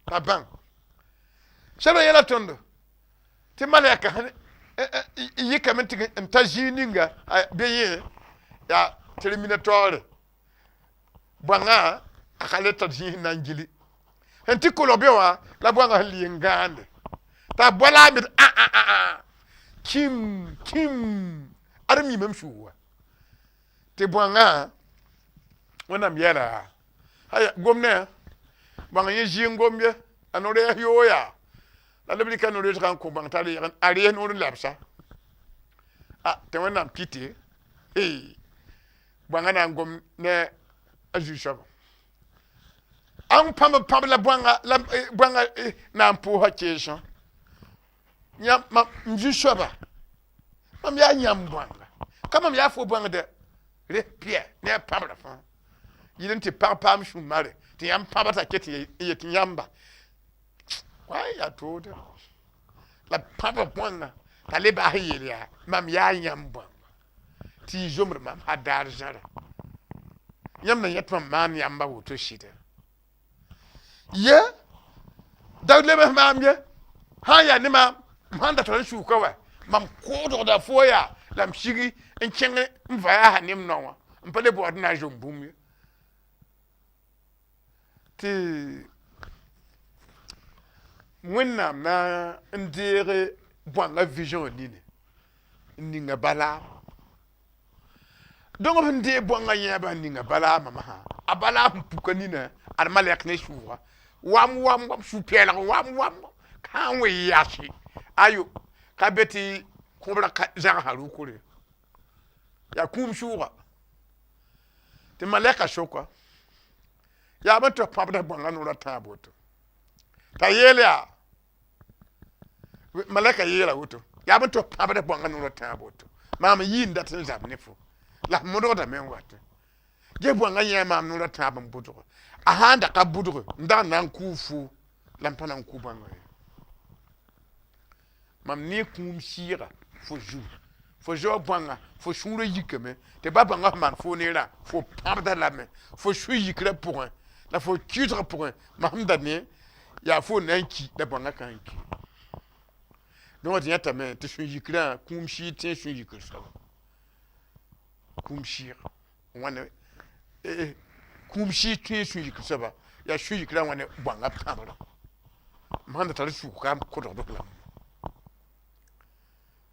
t'a bãng sɛba yɛla tõndo tɩ malɛka sẽn yikame tɩ n ta zĩig ninga be yẽ yaa tɩ mina taoore bõangã a ka le tar zĩig sẽn na n gili sẽn tɩ kolg be wã la bõangã sẽn li n gãande t'a Balaam d a a a kĩm kĩm ad m yĩmem sug wa tɩ bõangã Wẽnnaam yɛɛla yaa aya gomdẽ bõang yẽ zĩ n gom ye a no-rɛɛs yoog yaa la b rɩka no-rɛɛsgã n kõ bõang t'a reeg a rees noor n labsa a tɩ Wẽnnaam kɩte bõangã na n gom ne a zu-soabã ãn pãmb pãb la bõanga la bõanga na n pʋʋsa keesõ yãmb mam zu-soaba mam yaa yãmb bõanga ka mam yaa fo bõangdɛ res pɩa ne a pãbrã fãa yɩl n tɩ pag paam sũ-mare tɩ yãmb pãba t'a ket n yet yãmba wa yaa toode la pãba bõanga t'a le bas n yeel yaa mam yaa yãmb bõanga tɩ y zomd mam ha daar zãra yãmb na yẽ tɩ mam maan yãmba woto sɩda ye da lems maam ye sã n yaa ne maam m sãn da tar n sʋʋka wa mam koodgda fo yaa la m sigi n kẽng n vaya ne m nao wã n pa le baood n na n zom bũmb ye tɩ Wẽnnaam na n deeg bõangã vision nini n ninga Balaam. Donc b sẽn deeg bõangã yẽebã n ninga Balaamã masã a Balaam sẽn puka nina ad malɛk ne sʋʋga wam wam wam sũ-pɛɛlg wam wam sã n wẽ yasi ayo ka be tɩ kõbrã zãgsã rʋkre yaa kũum sʋʋga tɩ malɛka soka yaa bõe tɩ f pãbda bõangã noorã tãab woto t'a yeel yaa malɛka yeela woto yaa bõe tɩ f pãbda bõangã noorã tãab woto maam n yii n dat n zab ne fo la f modgdame n watẽ ges bõangã yẽ maam noorã tãab n bʋdg a sã n da ka bʋdge n dag n na n kʋʋ fo la m pa na n kʋ bõangã ye mam ne kũum sɩɩga fo zugu fo zao bõangã fo sũurã yikame tɩ ba bãngã f maan fo neerã fo pãbda lame fo sũ-yikrã pʋgẽ la fo kɩɩsgã pʋgẽ mam sẽn da ne yaa fo na n ki la bõangã ka n ki. Donc tɩ yãtame tɩ sũ-yikrã kũum sɩɩg tẽ sũ-yikr soaba kũum sɩɩg wãne kũum sɩɩg tẽ sũ-yikr soaba yaa sũ-yikrã wãne bõangã pãbrã m sãn da tar suk ka kʋdgd la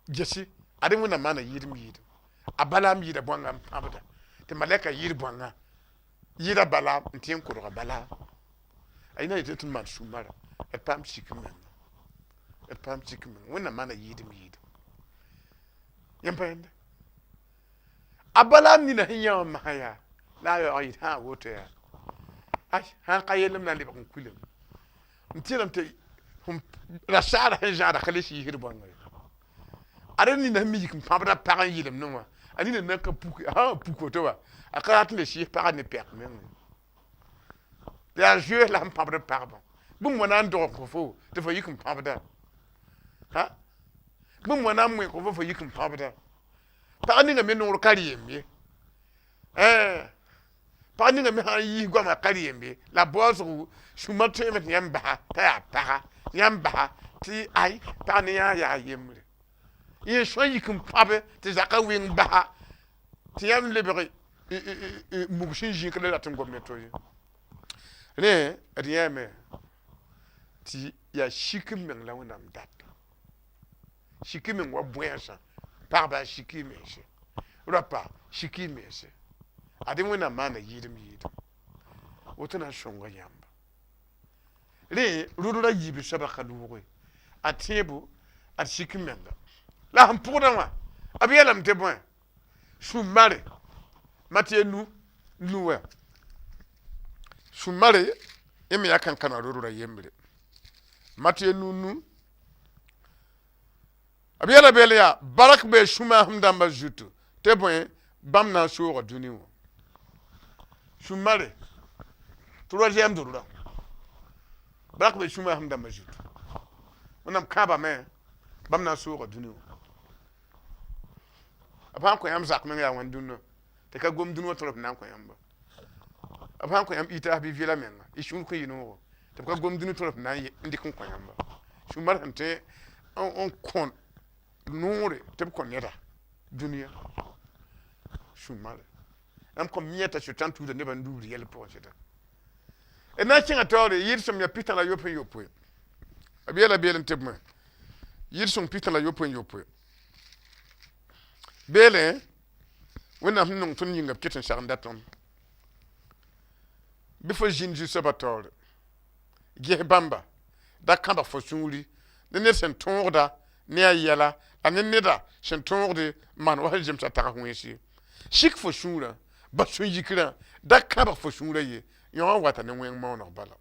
gesi ad Wẽnnaam maana yɩɩdem yɩɩdem a Balaam yɩɩda bõangã n pãbda tɩ malɛka yɩɩd bõangã yɩɩda Balaam n tɩ n kʋdga Balaam a yẽ na yetɩ tɩ n maan sũ-mara d paam sik menga d paam sik menga Wẽnnaam maana yɩɩdem yɩɩdem yãmb pa yẽnda a Balaam nina sẽn yã wã masã yaa la a yaoog yɩt sã woto yaa ay sã n ka yell m na n lebg n kuilame. N tẽedame tɩ rasaara sẽn zãada ka le sɩɩsd bõanga ye. Ad nina sẽn me yik n pãbda pag n yɩlemdẽ wã, a nina nan ka puke, a sã n puk woto wa, a ka rat n le sɩɩs pagã ne pɛk meng ye. Tɩ yaa zoees la sẽn pãbd b pagbã. Bũmb wã na n dog n kõ fo tɩ fo yik n pãbda. Bũmb wã na n moe n kõ fo, fo yik n pãbda. Pag ninga me noor ka reem ye. Pag ninga me sã n yiis goamã ka reem ye. La baoosgo sũmã tõeme tɩ yãmb basa t'a yaa paga, yãmb basa tɩ ay pag ne yãag yaa yembre. Yẽ sõ yik n pãbe tɩ zakã wɩng basa tɩ yãmb lebg mug sẽn zĩ ka le rat n gom ne to ye. Rẽ d yãame tɩ yaa sik m meng la Wẽnnaam data. Sik y meng wa bõeensã, pagba, sik y mense, raopa, sik y mense. Ad-y Wẽnnaam maana yɩɩdem yɩɩdem. Woto na n sõnga yãmba. Rẽ rʋdr a yiib soabã ka looge, a tẽebo ad sik n menga. La sẽn pʋgdã wã, b yeelame tɩ bõe, sũ-mare, Matɩ nu nu wɛ sũ-mare, yẽ me yaa kankana rʋdra yembre. Matɩ nu nu, b yeela beel yaa bark bee sũ-maasem dãmbã zutu, tɩ bõe, bãmb na n sooga dũni wã. Sũ-mare, troisième dʋdrã, bark bee sũ-maasem dãmbã zutu, Wẽnnaam kãabame bãmb na n sooga dũni wã. B sã n kõ yãmb zak meng yaa wãn dũnna tɩ ka gom dũni wã tõr b na n kõ yãmba. B sã n kõ yãmb itaas bɩ vɩla menga, y sũur kõn yɩ noogo tɩ b ka gom dũni tõr b na n dɩk n kõ yãmba. Sũ-mar sẽn tõe n kõ noore tɩ b kõ neda dũniyã sũ-mare. Yãmb kõn mi t'a Sʋtãan tuuda nebã n duubd yɛl pʋgẽ sɩda. D na n kẽngã taoore yɩɩd-sõm yaa 61. B yeela beelẽ tɩ bõe, yɩɩd-sõng 61. Beelẽ Wẽnnaam sẽn nong tõnd yĩnga b ket n sagenda tõnd. Bɩ fo zĩnd Zu-soabã taoore, ges bãmba, da kãbg fo sũuri ne ned sẽn tõogda ne a yɛla la ne neda sẽn tõogde n maan wa sẽn zemsa tags wẽns ye. Sik fo sũurã, bas sũ-yikrã, da kãbg fo sũurã ye, yõ wã wata ne wẽng maooneg bala.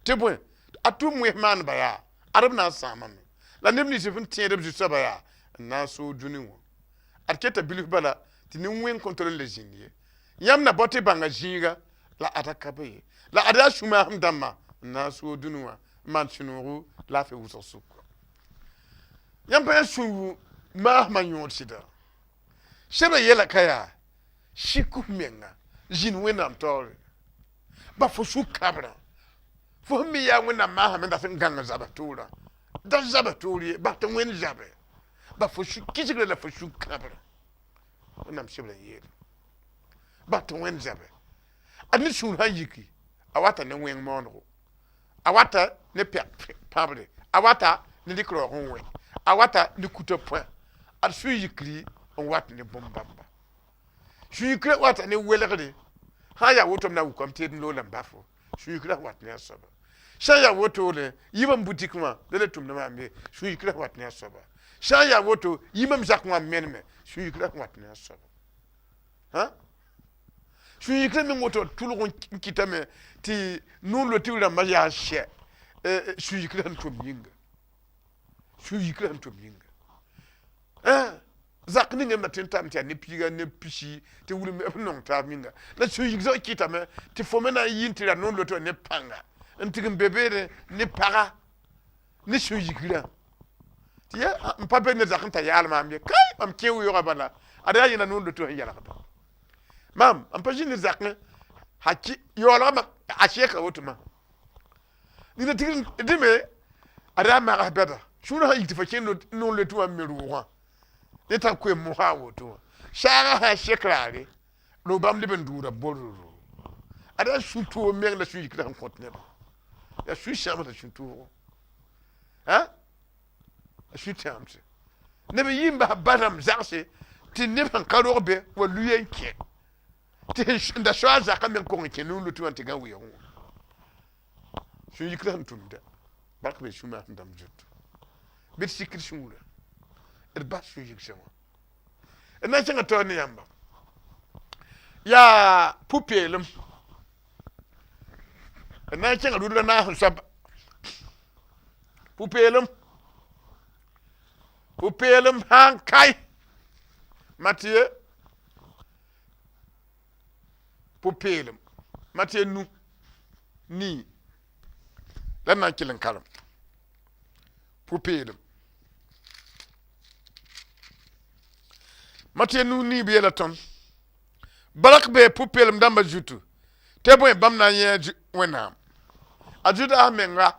Tɩ bõe, a tʋʋm wẽns maaneba yaa, ad b na n sãamame. La neb nins sẽn tẽed b Zu-soabã yaa n na n soog dũni wã. Ad keta bilf bala tɩ nin-wẽng kõn tol n le zĩnd ye. Yãmb na bao tɩ bãnga zĩiga la ada ka be ye. La ad yaa sũ-maasem dãmbã n na n soog dũni wã n maan sũ-noogo laafɩ wʋsg sʋka. Yãmb pa yaa sũ-maasmã yõod sɩda. Sebra yɛla ka yaa, sik f menga zĩnd Wẽnnaam taoore. Ba fo sũ-kãbrã, fo sẽn mi yaa Wẽnnaam maasame dat n gãng zabs toorã. Da zabs toor ye, bas tɩ Wẽnd zabe. Ba fo sũ-kisgrã la fo sũ-kãbrã. Wẽnnaam sebr n yeele. Bas tɩ Wẽnd zabe. A ned sũur sã n yiki, a wata ne wẽng maonego, a wata ne pɛg pãbre, a wata ne dɩk raoog n wẽ, a wata ne kuta põe. Ad sũ-yikri n wat ne bũmb bãmba. Sũ-yikrã wata ne welgre. Sã n yaa woto m na n wʋkame tɩ d n loog la n ba fo. Sũ-yikrã sẽn wat ne a soaba. Sã n yaa wotone, yibã butik wã la le tʋmd maam ye, sũ-yikrã sẽn wat ne a soaba. Sã n yaa woto, yibã m zak wã n meneme, sũ-yikrã sẽn wat ne a soaba. Sũ-yikrã meng woto tʋlg n kɩtame tɩ noor loe tɩ b rãmbã yaa n sɛ sũ-yikrã sẽn tʋm yĩnga. Sũ-yikrã sẽn tʋm yĩnga. Zak ning m na tɩ n tame tɩ yaa neb piiga neb pisi tɩ wilm b nong taab yĩnga. La sũ-yik zag kɩtame tɩ fo me na n yi n tɩ ra noor loe tɩ wa ne pãnga n tig n be beene ne paga ne sũ-yikrã. Tɩ ya n pa be ned zak n ta yaal maam ye. Kai mam kẽ weoogã bala ad yaa yẽna noor loe tɩ sẽn yɛlgda. Mam n pa zĩ ned zakẽ ha yaoolgã a sɛka woto ma. Nina tigr dẽme ad yaa mags bɛda. Sũurã sã n yik tɩ fo kẽ noor loe tɩ wã n me rʋʋgã ne t'a koe mosã a woto wã. Saagã sã n sek raare, ro bãmb leb n dʋʋda bororo. Ad yaa sũ-toog meng la sũ-yikrã sẽn kõt nebã. Yaa sũ-sãams la sũ-toogo. A sũ-sãamse. Neb n yi n bas ba rãmb zagse tɩ neb sẽn ka rog be wa luye n kẽ. Tɩ n da soa a zakã meng kong n kẽ noor loe tɩ wã n tɩ gã weoogẽ wã. Sũ-yikrã sẽn tʋmda bark be sũ-maasem dãmb zutu. Bɩ d sik d sũurã, d bas sũ-yigsã wã. D na n kẽngã taoor ne yãmba. Yaa pʋ-peelem. D na n kẽnga rʋdr a naas n soaba. Pʋ-peelem, pʋ-peelem sã n kae Matiye, pʋ-peelem, Matiye nu nii la d na n kell n karem pʋ-peelem. Matiye nu nii b yeela tõnd bark bee pʋ-peelem dãmba zutu tɩ bõe bãmb na n yẽ Wẽnnaam. A Zudas menga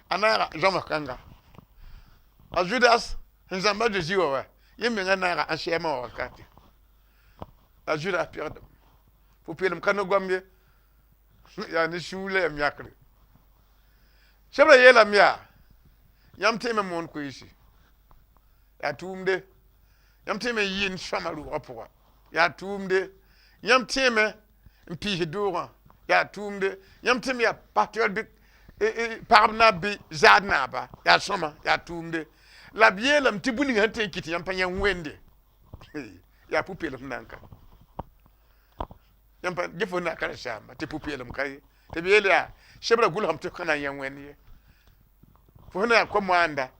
a naaga zoams kãnga. A Zudas sẽn zãmb a Zezi wã wa, yẽ menga naaga n sɛɛmã wã wakate. La Zudas pegdem. Pʋ-peelem ka ne goam ye, yaa ne sũur la yam yãkre. Sebra yeelame yaa, yãmb tẽeme moon koeese, yaa tʋʋmde. Yãmb tẽeme n yɩ n sõama roogã pʋga, yaa tʋʋmde. Yãmb tẽeme n piis doogã, yaa tʋʋmde. Yãmb tẽeme yaa pasteur bɩ pagb naab bɩ zaad naaba, yaa sõma, yaa tʋʋmde. La b yeelame tɩ bũmb ninga sẽn tõe n kɩt tɩ yãmb pa yã Wẽnde, yaa pʋ-peelem sẽn na n ka. Yãmb pa get fo na ka saamba tɩ pʋ-peelem ka ye. Tɩ b yeel yaa, Sebra gʋlsame tɩ f ka na n yã Wẽnd ye. Fo sẽn na yaa ko-moanda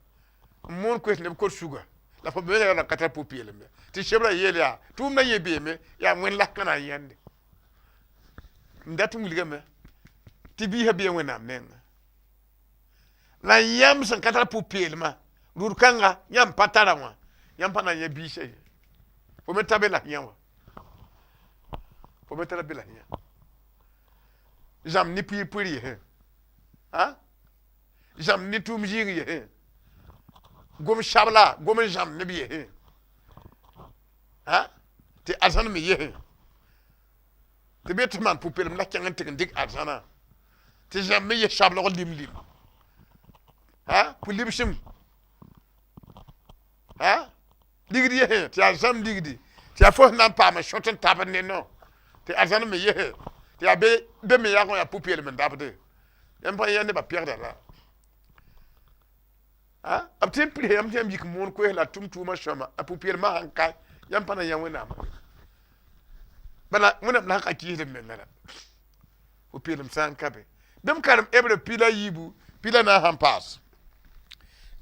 n moon koes neb kot suga, la fo mengã yaool n ka tar pʋ-peelem ye. Tɩ sebra yeel yaa, tʋʋmdã yẽ beeme, yaa Wẽnd la f ka na n yãnde. M dat n wilgame tɩ biisã bee Wẽnnaam nengã. La yãmb sẽn ka tar pʋ-peelmã, rʋd-kãnga yãmb pa tara wã, yãmb pa na n yã biisã ye. Fo me ta be la f yã wã. Fo me tara be la f yã. Zãmb ne pʋɩ-pʋɩr yesẽ, a zãmb ne tʋʋm zĩig yesẽ, gom sabla gom n zãmb neb yesẽ, a tɩ arzãn me yesẽ. Tɩ bɩ tɩ maan pʋ-peelem la kẽng n tɩg n dɩk arzãnã, tɩ zãmb me yes sablg lim lim, a pʋ-libsem, a ligd yesẽ, tɩ yaa zãmb ligdi, tɩ yaa fo sẽn na n paam n sõt n tabd ne nao, tɩ arzãn me yese, tɩ yaa be me yag wã yaa pʋ-peelem n dabde. Yãmb pa yã nebã pegda la. A b tɩ n pirs yãmb tɩ yãmb yik moon koes la tʋm tʋʋmã sõama, a pʋ-peelmã sãn ka, yãmb pa na yã Wẽnnaamã ye. Bala, Wẽnnaam la sẽn ka kɩɩsd b mengã la, pʋ-peelem sã n ka be. Bɩ m karem Hebre pi la yiibu pi la naas n paas.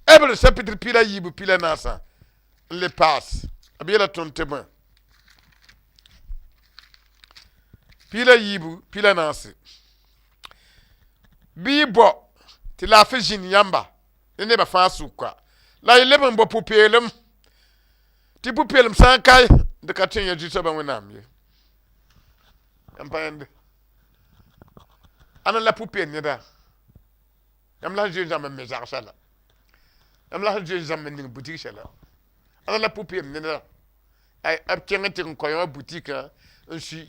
Hebre chapitre pi la yiibu pi la naasã n le paas. B yeela tõnd tɩ bõe? Pi la yiibu pi la naase. Bɩ y bao tɩ laafɩ zĩnd yãmba ne nebã fãa sʋka, la y leb n bao pʋ-peelem, tɩ pʋ-peelem sã n kae, d ka tõe n yã Zu-soabã Wẽnnaam ye. Yãmb pa yẽnde. Ãnna la pʋ-peel neda? Yãmb la sẽn zoe n zãmb n me zagsã la. Yãmb la sẽn zoe n zãmb n ning butigsã la. Ãnna la pʋ-peelem neda? B kẽng n tɩg n kao yã wã butikã n sui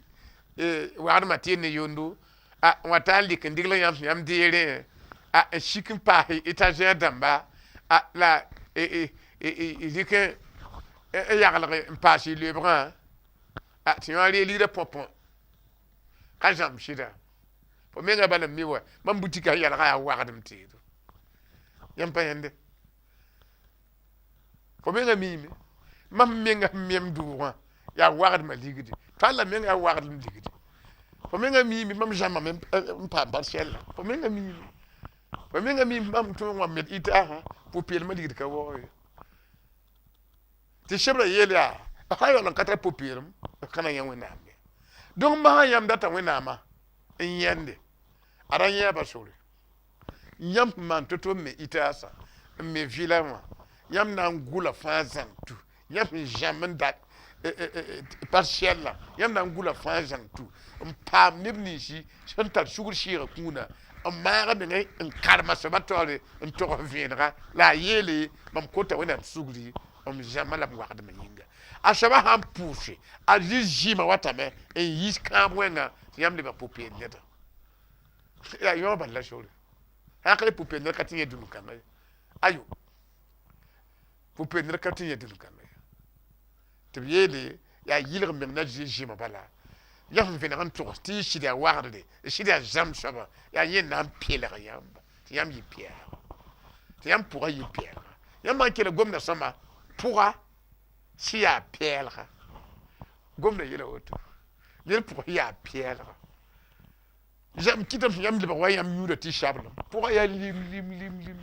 wagdmã tɩ ne yondo, a n wa ta n lik n degl yãmb sẽn yãmb deerẽ, a n sik n paas étagère dãmba, a la y rɩk n yaglg n paas y loeebgã, a tɩ yã reeg ligrã põ-põ ka zãmb sɩda. Fo menga bala n mi wa, mam butikã sẽn yalga yaa wagdem teedo. Yãmb pa yẽnde. Fo menga miime, mam menga sẽn mem doogã yaa wagdmã ligdi, tõa la menga yaa wagdem ligdi. Fo menga miime, mam zãmbame n paam parcelle. Fo menga miime, fo menga miime, mam tõog wã med itaasã, pʋ-peelmã ligd ka waoog ye. Tɩ sebra yeel yaa, b sã n yaool n ka tar pʋ-peelem, b ka na yã Wẽnnaam ye. Donc masã yãmb data Wẽnnaamã n yãnde, a ra yẽeba sore. Yãmb sẽn maan to-to n me itaasã, n me vɩla wã, yãmb na n gʋla fãa zãng tu. Yãmb sẽn zãmb n dat parcelle, yãmb na n gʋla fãa zãng tu n paam neb ninsi sẽn tar sugr sɩɩgã kũuna, n maag menga n karem a soabã taoore n togs vẽenega la a yeele, mam kota Wẽnnaam sugri, m zãmba la m wagdmã yĩnga. A soabã sã n pʋʋse, a zɩ zɩɩmã watame n yis kãab wẽnga tɩ yãmb lebg pʋ-peelem neda. Yaa yõ bal la sore. Sã ka le pʋ-peelem ned ka tɩ yẽ dũni-kãngã ye. Ayo, pʋ-peelem ned ka tɩ yẽ dũni-kãngã ye. Tɩ b yeele, yaa yɩlg meng na zoe zɩɩmã bala. Yã sẽn vẽneg n togs tɩ y sɩd yaa wagdre, y sɩd yaa zãmb soabã, yaa yẽ na n peelg yãmba tɩ yãmb yɩ pɛɛlga, tɩ yãmb pʋgã yɩ pɛɛlga. Yãmb sã n kell gomda sõma, pʋga sẽn yaa pɛɛlga. Gomda yeela woto, ned pʋgã sẽn yaa pɛɛlga. Zãmb kɩtame tɩ yãmb lebg wa yãmb yũuda tɩ sablem pʋgã yaa lim lim lim lim.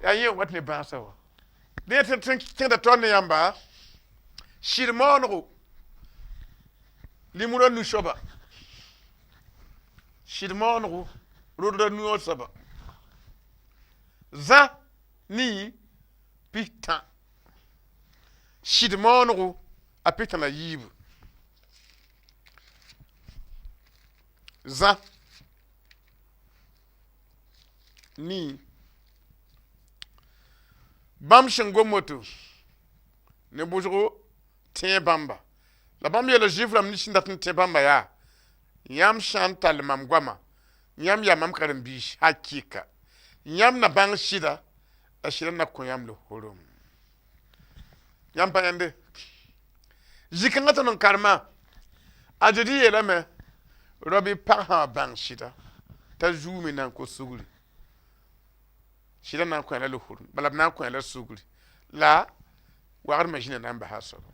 Yaa yẽ n wat ne bãasã wã. Dẽ tɩ tõnd kẽeda taoor ne yãmba sɩd maoonego limra nu soaba, sɩd maoonego rodra nu wã soaba zã nii pis-tã, sɩd maoonego a 64. Zã nii bãmb sẽn gom woto ne bʋsgo tẽeg bãmba. La bãmb yeela Zuif rãmb nins sẽn dat n tẽ bãmba yaa: Yãmb sã n tall mam goama, yãmb yaa mam karen-biis hakɩɩka. Yãmb na bãng sɩda, la sɩda na kõ yãmb lohorum. Yãmb pa yãnde. Zĩ-kãngã tõnd n karema, a Zezi yeelame, rao bɩ pag sã wa bãng sɩda t'a zuume na n kos sugri, sɩda na n kõ la lohorum, bala b na n kõ la sugri la wagdmã zĩna na n basa a soaba.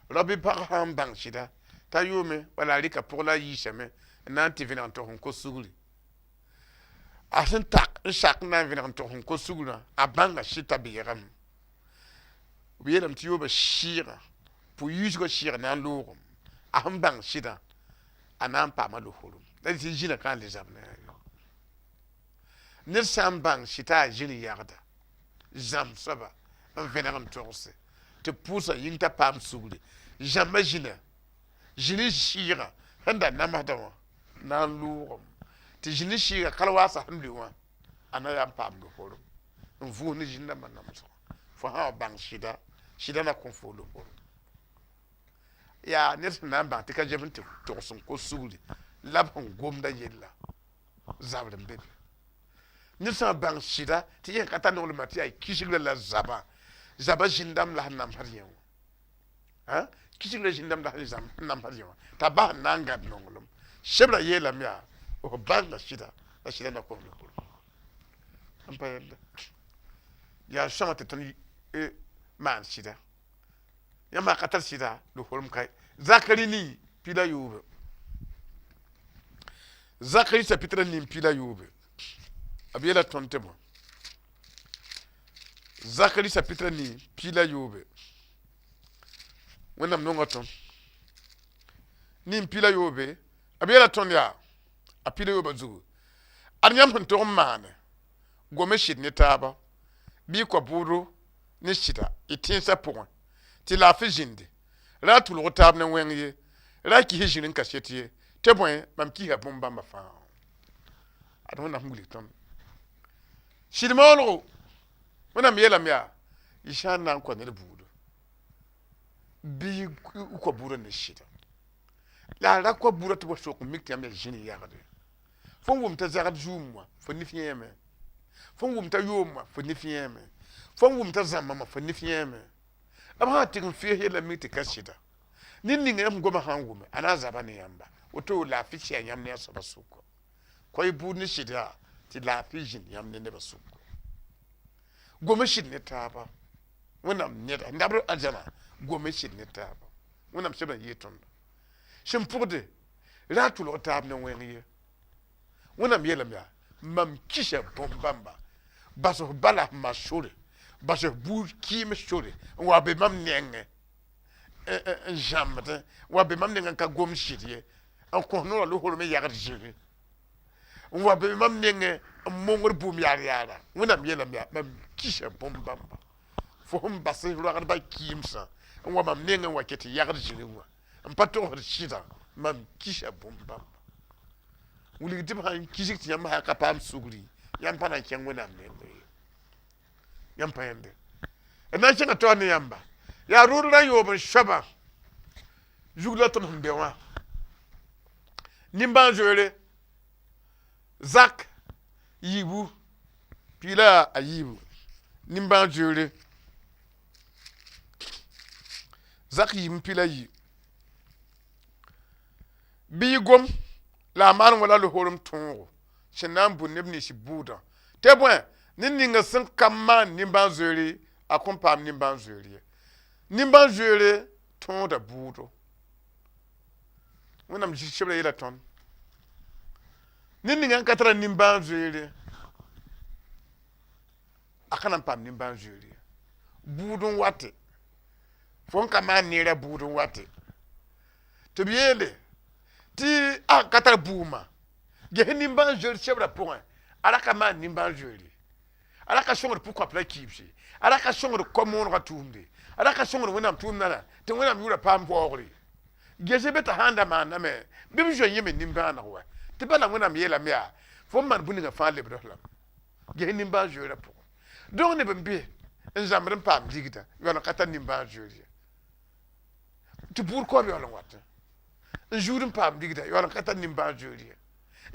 Rao bɩ pag sã n bãng sɩda t'a yʋʋme wala a rɩka pʋg la a yiisame n na n tɩ vẽneg n tog n kos sugri, a sẽn tak n sak n na n vẽneg n tog n kos sugrã, a bãnga sɩd t'a beegame. B yeelame tɩ yoobã sɩɩgã, pʋ-yiisgã sɩɩg na n loogem. A sẽn bãng sɩdã, a na n paama lohorum. La tɩ zĩnã ka n le zab ne a ye. Ned sã n bãng sɩd t'a yaa zĩn yagda zãmb soaba n vẽneg n togse tɩ b pʋʋsã yĩng t'a paam sugri, zãmba zĩna zĩni sɩɩgã sẽn da namsdã wã na n loogem, tɩ zĩni sɩɩgã kalwaasã sẽn lʋɩ wã a na yaa n paam lohorum n vʋʋs ne zĩn-dãmbã namsgã. Fo sã wa bãng sɩda, sɩda na kõ fo lohorum. Yaa ned sẽn na n bãng tɩ ka zems n tɩ togs n kos sugri la b sẽn gomda yella zabr n be be. Ned sã n bãng sɩda tɩ yẽ ka tar nonglmã tɩ yaa kisgrã la zabã, zabã zĩn-dãmb la sẽn namsd yẽ wã, kisgrã zĩn-dãmb la sẽn namsd yẽ wã, t'a bas n na n gãd nonglem. Sebrã yeelame yaa f bãnga sɩda la sɩda na kõ f lohorum. N pa yɛlda yaa sõama tɩ tõnd maan sɩda. Yãmb sã ka tar sɩda, lohorum ka ye. Zakari nii pi la yoobe. Zakari chapitre nin pi la yoobe. B yeela tõnd tɩ bõe? Zakari chapitre nin pi la yoobe. Wẽnnaam nonga tõnd. Nin pi la yoobe, b yeela tõnd yaa a pi la yoobã zugu. Ad yãmb sẽn tog n maane gome sɩd ne taaba bɩ y kao bʋʋdo ne sɩda y tẽnsã pʋgẽ tɩ laafɩ zĩndi ra tʋlg taab ne wẽng ye, ra kis zĩr n kaset ye, tɩ bõe mam kisa bũmb bãmba fãa. Ad Wẽnnaam sẽn wilg tõnd sɩd maoonego, Wẽnnaam yeelame yaa y sã n na n kao ned buudo bɩ y kao buudã ne sɩda, la a ra kao buudã tɩ b sok n mik tɩ yãmb yaa zĩn yagde. Fo n wʋm t'a zagd zuum wã, fo nif yẽeme. Fo n wʋm t'a yoom wã, fo nif yẽeme. Fo n wʋm t'a zãmbame, fo nif yẽeme. B sã n tɩg n fees yella mik tɩ ka sɩda, ned ninga yãmb goma sã n wʋme, a na n zaba ne yãmba. Woto laafɩ sɩa yãmb ne a soabã sʋka. Kao-y buud ne sɩd yaa tɩ laafɩ zĩnd yãmb ne nebã sʋka. Gome sɩd ne taaba. Wẽnnaam neda nabr arzãna gome sɩd ne taaba. Wẽnnaam sebr n yɩɩ tõndo sẽn pʋgde ra tʋlg taab ne wẽng ye. Wẽnnaam yeelame yaa mam kisa bũmb bãmba, bas f ba la f ma sore, bas f buud kɩɩms sore n wa be mam nengẽ n zãmbdẽ, wa be mam nengẽ n ka gom sɩd ye, n kõs noorã losorem n yagd zĩri, n wa be mam nengẽ n mongd bũmb yaar yaara. Wẽnnaam yeelame yaa mam kisa bũmb bãmba. Fo sẽn bas roagdbã kɩɩmsã n wa mam nengẽ n wa ket tɩ yagd zĩri wã n pa togsd sɩdã, mam kisa bũmb bãmba. Wilg tɩ b sã n kisg tɩ yãmb sã ka paam sugri, yãmb pa na n kẽng Wẽnnaam nengẽ ye. Yãmb pa yẽnde d na n kẽnga taoor ne yãmba yaa rʋʋdrã yoob n soabã zug la tõnd sẽn be wã nimbãan-zoeere zak yiibu piila a yiibu. Nimbãan-zoeere zak yiib piila yi bɩ y gom la a maan wala lohorem tõogo sẽn na n bũ neb nins buudã tɩ bõe ned ninga sẽn ka maan nimbãan-zoeere a kõn paam nimbãan-zoeer ye. Nimbãan-zoeere tõoda bʋʋdo. Wẽnnaam sebrã yeela tõnd Ned ninga n ka tara nimbãan-zoeere, a ka na n paam nimbãan-zoeer ye. Bʋʋd n wate, fo n ka maan neerã bʋʋd n wate tɩ b yeele tɩ a ka tar bʋʋmã ges nimbãan-zoeer sebrã pʋgẽ, a ra ka maan nimbãan-zoeer ye, a ra ka sõngd pʋ-kõap la kibse, a ra ka sõngd kom-moonegã tʋʋmde, a ra ka sõngd Wẽnnaam tʋʋmdã tɩ Wẽnnaam yʋʋrã paam waoogre. Ges be t'a sã n da maandame bɩ b zoe yẽ me nimbãaneg wa, tɩ bala Wẽnnaam yeelame yaa fo n maan bũmb ninga fãa lebd f lame ges nimbãan-zoeerã pʋgẽ. Donc neb n be n zãmbd n paam ligdã yaool n ka tar nimbãan-zoeer ye, tɩ buud kaoob yaool n watẽ n zuud n paam ligdã yaool n ka tar nimbãan-zoeer ye,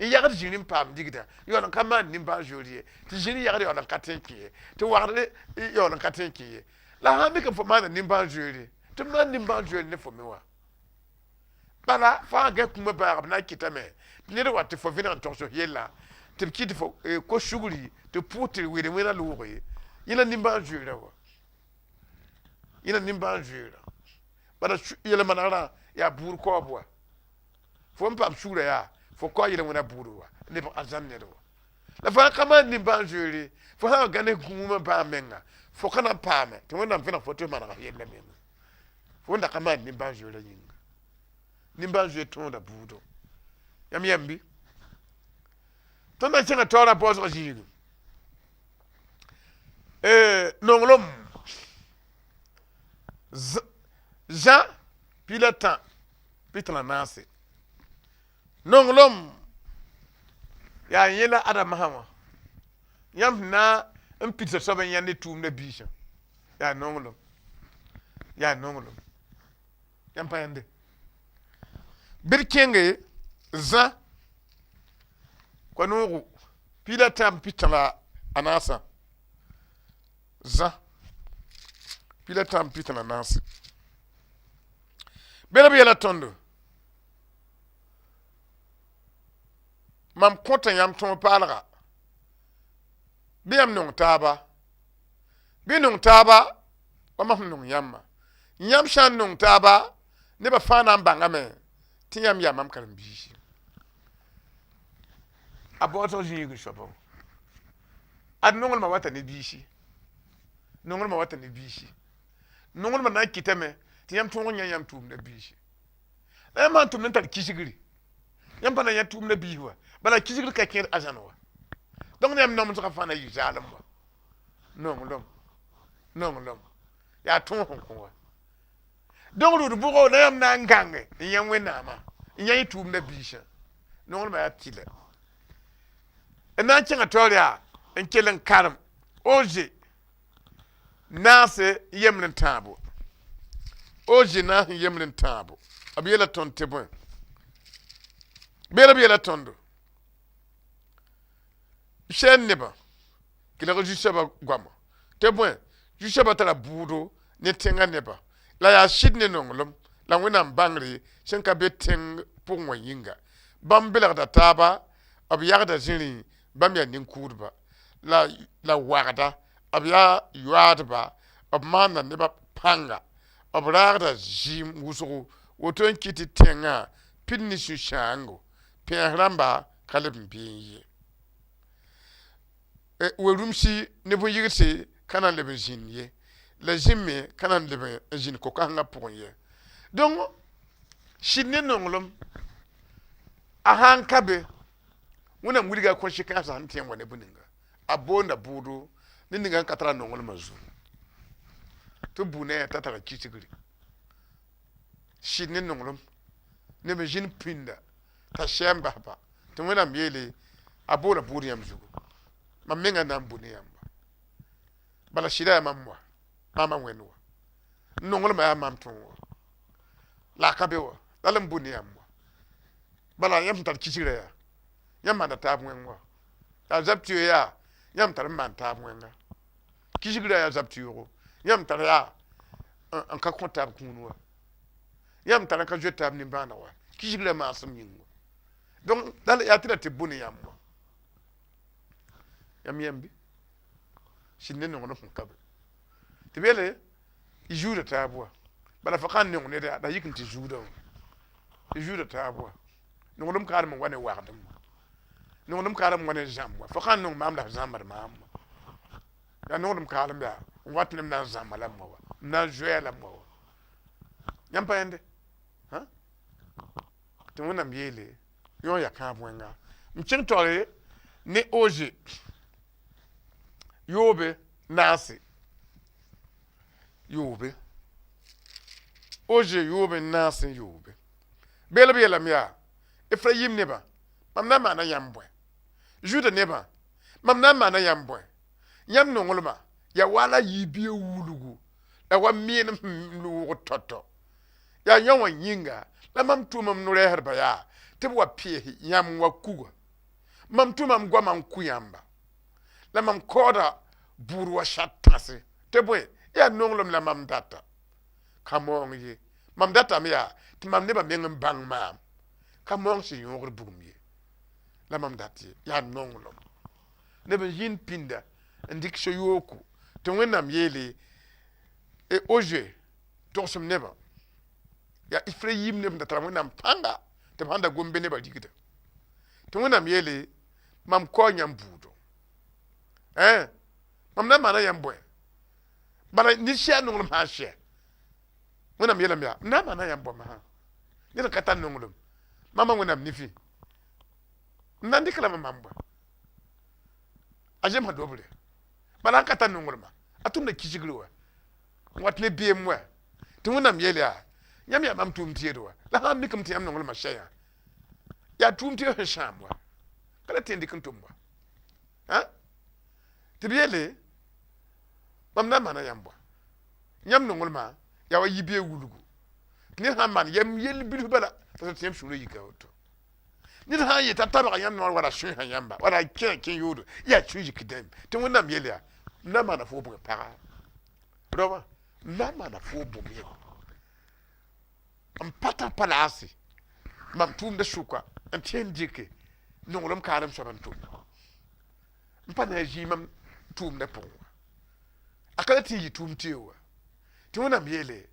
n yagd zĩri n paam ligdã yaool n ka maan nimbãan-zoeer ye, tɩ zĩri yagd yaool n ka tõe n kẽ ye, tɩ wagdr yaool n ka tõe n kẽ ye. La sã n mik n fo maanda nimbãan-zoeere, tɩ b maan nimbãan-zoeer ne fo me wã. Bala fãa gãs kũumã bãag b na n kɩtame tɩ ned wa tɩ fo vẽneg n togs f yella, tɩ b kɩt fo ko-sugri tɩ pʋʋs tɩ weel wẽna looge. Yẽna nimbãan-zoeerã wa, yẽna nimbãan-zoeerã. Bala yel-manegrã yaa buud kaoob wa, fo n paam sugrã yaa fo kao yel-wẽna buud wa lebg arzãn ned wa. La fo sã n ka maan nimbãan-zoeere, fo sã n gã ne gũumã bãag menga, fo ka na n paame tɩ Wẽnnaam vẽneg fo tɩ f maneg f yella menga. Fo n da ka maan nimbãan-zoeerã yĩnga. Nimbãan-zoeer tõoda buudo. Yãmb yɛm bɩ? Tõnd na n kẽngã taoorã baoosgã zĩigẽ. Nonglem Zã pila tã pita la naase. Nonglem yaa yẽ la Adama wã. Yãmb sẽn na n pidsa soab n yãnd tʋʋmdã biisã, yaa nonglem, yaa nonglem. Yãmb pa yãnde. Bɩ d kẽnge Zã koa-noogo pila tã pita la a naasã. Zã pila tã pita la naase. Bɩ b yɛla tõndo, mam kõta yãmb tõog paalga, bɩ yãmb nong taaba, bɩ nong taaba wa mam sẽn nong yãmbã. Yãmb sã n nong taaba, nebã fãa na n bãngame tɩ yãmb yaa mam karen-biisi. A baoosg zĩig soabã, ad nonglmã wata ne biisi, nonglmã wata ne biisi. Nonglmã na n kɩtame tɩ yãmb tõog n yã yãmb tʋʋmdã biisi. La yãmb sã n tʋmd n tar kisgri, yãmb pa na yã tʋʋmdã biis wa, bala kisgr ka kẽed arzãn wa. Donc yãmb namsgã fãa na yɩ zaalem wa. Nonglem, nonglem yaa tõog sẽn kõ wa. Donc rʋd bʋgo la yãmb na n gãnge n yã Wẽnnaamã, n yã y tʋʋmdã biisã. Nonglmã yaa tɩlɛ. N na n kẽngã taoor yaa n kell n karem Oze naase yembr n tãabo. Oze naas n yembr n tãabo. B yeela tõnd tɩ bõe? Beela b yeela tõndo. Sɛɛn nebã kelg Zu-soabã goama tɩ bõe? Zu-soabã tara bʋʋdo ne tẽngã nebã. La yaa sɩd ne nonglem la Wẽnnaam bãngre sẽn ka be tẽng pʋgẽ wã yĩnga. Bãmb belgda taaba, b yagda zĩrĩ, bãmb yaa nin-kʋʋdba la wagda, b yaa yoaadba, b maanda nebã pãnga, b raagda zɩɩm wʋsgo, woto n kɩt tɩ tẽngã pid ne sũ-sãango, pẽes rãmba ka leb n beẽ ye. We-rũmsi ne bõn-yigdse ka na n leb n zĩnd ye, la zĩm me ka na n leb n zĩnd ko-kãsengã pʋgẽ ye. Donc sɩd ne nonglem a sã n ka be, Wẽnnaam wilga a conséquence sẽn tõe n wa ne bũmb ninga. A boonda bʋʋdo ned ninga n ka tara nonglmã zugu tɩ b bʋ ne a t'a tara kisgre. Sɩd ne nonglem neb n zĩnd pĩnda t'a sɛ n basba tɩ Wẽnnaam yeele a boola bʋʋd yãmb zugu. Mam menga na n bʋ ne yãmba. Bala sɩda yaa mam wa, maama Wẽnd wa. Nonglmã yaa mam tõog wa. La a ka be wa, la l n bʋ ne yãmb wa. Bala yãmb sẽn tar kisgrã yaa, yãmb maanda taab wẽng wa. La zab tɩ yaa, yãmb tar n maan taab wẽnga. Kisgrã yaa zab tɩ yoogo, yãmb tar yaa n ka kõ taab kũun wa. Yãmb tar n ka zoet taab nimbãaneg wa. Kisgrã maasem yĩng wa. Donc la yaa tɩ la tɩ bʋ ne yãmb wa. Yãmb yãmb bɩ? Sɩd ne nonglem sẽn ka be. Tɩ b yeele y zuuda taab wa. Bala fo ka n nong ned yaa la yik n tɩ zuuda wã. Y zuuda taab wa. Nonglem kaadem n wa ne wagdem. Nonglem kaalem wa ne zãmb wa. Fo sã n nong maam la f zãmbd maam wã. Yaa nonglem kaalem yaa n wat ne m na n zãmba la m wa wa, m na n zoɛɛ la m wa wa. Yãmb pa yẽnde? Tɩ Wẽnnaam yeele yõ ya kãab wẽnga. M kẽng taoore ne Oze yoobe naase yoobe. Oze yoobe n naas n yoobe. Beel b yeelame yaa, Efrayim nebã, mam na n maana yãmb bõe? Zuda nebã, mam na n maana yãmb bõe? Yãmb nonglmã yaa wala yiibia wulgu la wa meenem sẽn wʋgd tao-tao. Yaa yõ wã yĩnga la mam tʋm m no-rɛɛsdbã yaa tɩ b wa pees yãmb wa kuga. Mam tʋma m goamã n kʋ yãmba, la mam kaooda bʋʋd wa sat tãse. Tɩ bõe, yaa nonglem la mam data. Ka maoong ye. Mam datame yaa tɩ mam nebã meng n bãng maam. Ka maoong sẽn yõogd bugum ye. La mam dat ye, yaa nonglem. Neb n zĩnd pĩnda n dɩk so-yooko tɩ Wẽnnaam yeele Oze togsem nebã. Yaa Efrayim neb sẽn da tara Wẽnnaam pãnga tɩ b sãn da gom be nebã rigda. Tɩ Wẽnnaam yeele, mam kao yãmb buudɔ. Ẽ, mam na n maana yãmb bõe? Bala ned sɛ a nonglem sã n sɛ, Wẽnnaam yeelame yaa, m na n maana yãmb bõe masã? Ned n ka tar nonglem, maamã Wẽnnaam nifẽ, m na n dɩk lame n maan bõe? A zemsa dobre. Bala n ka tar nonglmã, a tʋmda kisgr wɛ, n wat ne beem wɛ. Tɩ Wẽnnaam yeel yaa, yãmb yaa mam tʋʋm-teed wɛ, la sã n mikame tɩ yãmb nonglmã sɛ yã, yaa tʋʋm-teed sẽn sãam wɛ, ka la tɩ n dɩk n tʋm wɛ. Tɩ b yeele, mam na n maana yãmb bõe? Yãmb nonglmã yaa wa yibeoog wulgu. Tɩ ned sã n maan yɛm yell bilf bala, t'a tɩ yãmb sũurã yika woto. Ned sã n yet t'a tabga yãmb noor wala a sõesa yãmba, wala a kẽ kẽ yoodo, yaa sũ-yik dẽm. Tɩ Wẽnnaam yeel yaa, m na n maana foo bõe paga? Rao wã, m na n maana foo bõmb yẽ. M pa tar palaase mam tʋʋmdã sʋka n tẽ n dɩke nonglem kaalem soab n tʋm. M pa na n zĩig mam tʋʋmdã pʋgẽ wã. A ka le tɩ n yɩ tʋʋm teoog wã. Tɩ Wẽnnaam yeele,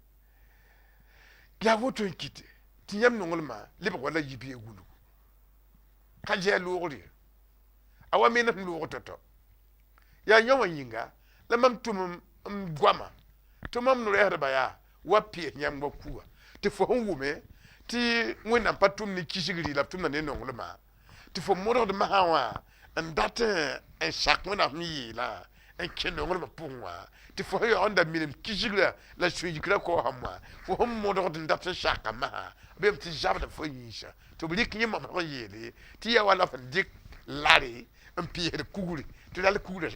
yaa woto n kɩte tɩ yãmb nonglmã lebg wala yibeoog wulgu. Ka zɛ a loogr ye, a wa meen sẽn loog tao-tao. Yaa yõ wã yĩnga la mam tʋm m goamã tɩ mam no-rɛɛsdbã yaa wa pees yãmb wa kuga. Tɩ fo sẽn wʋme tɩ Wẽnnaam pa tʋm ne kisgri la b tʋmda ne nonglmã, tɩ fo modgd masã wã n dat n sak Wẽnnaam sẽn yeelã n kẽ nonglmã pʋgẽ wã, tɩ fo sẽn yaool n da minim kisgrã la sũ-yikrã kaoosem wã, fo sẽn modgd n dat n saka masã, b yeelame tɩ zabda fo yĩnsã, tɩ b rɩk yẽ mamsg n yeele tɩ yaa wala f sẽn dɩk lare n peesd kugri, tɩ lal kugrã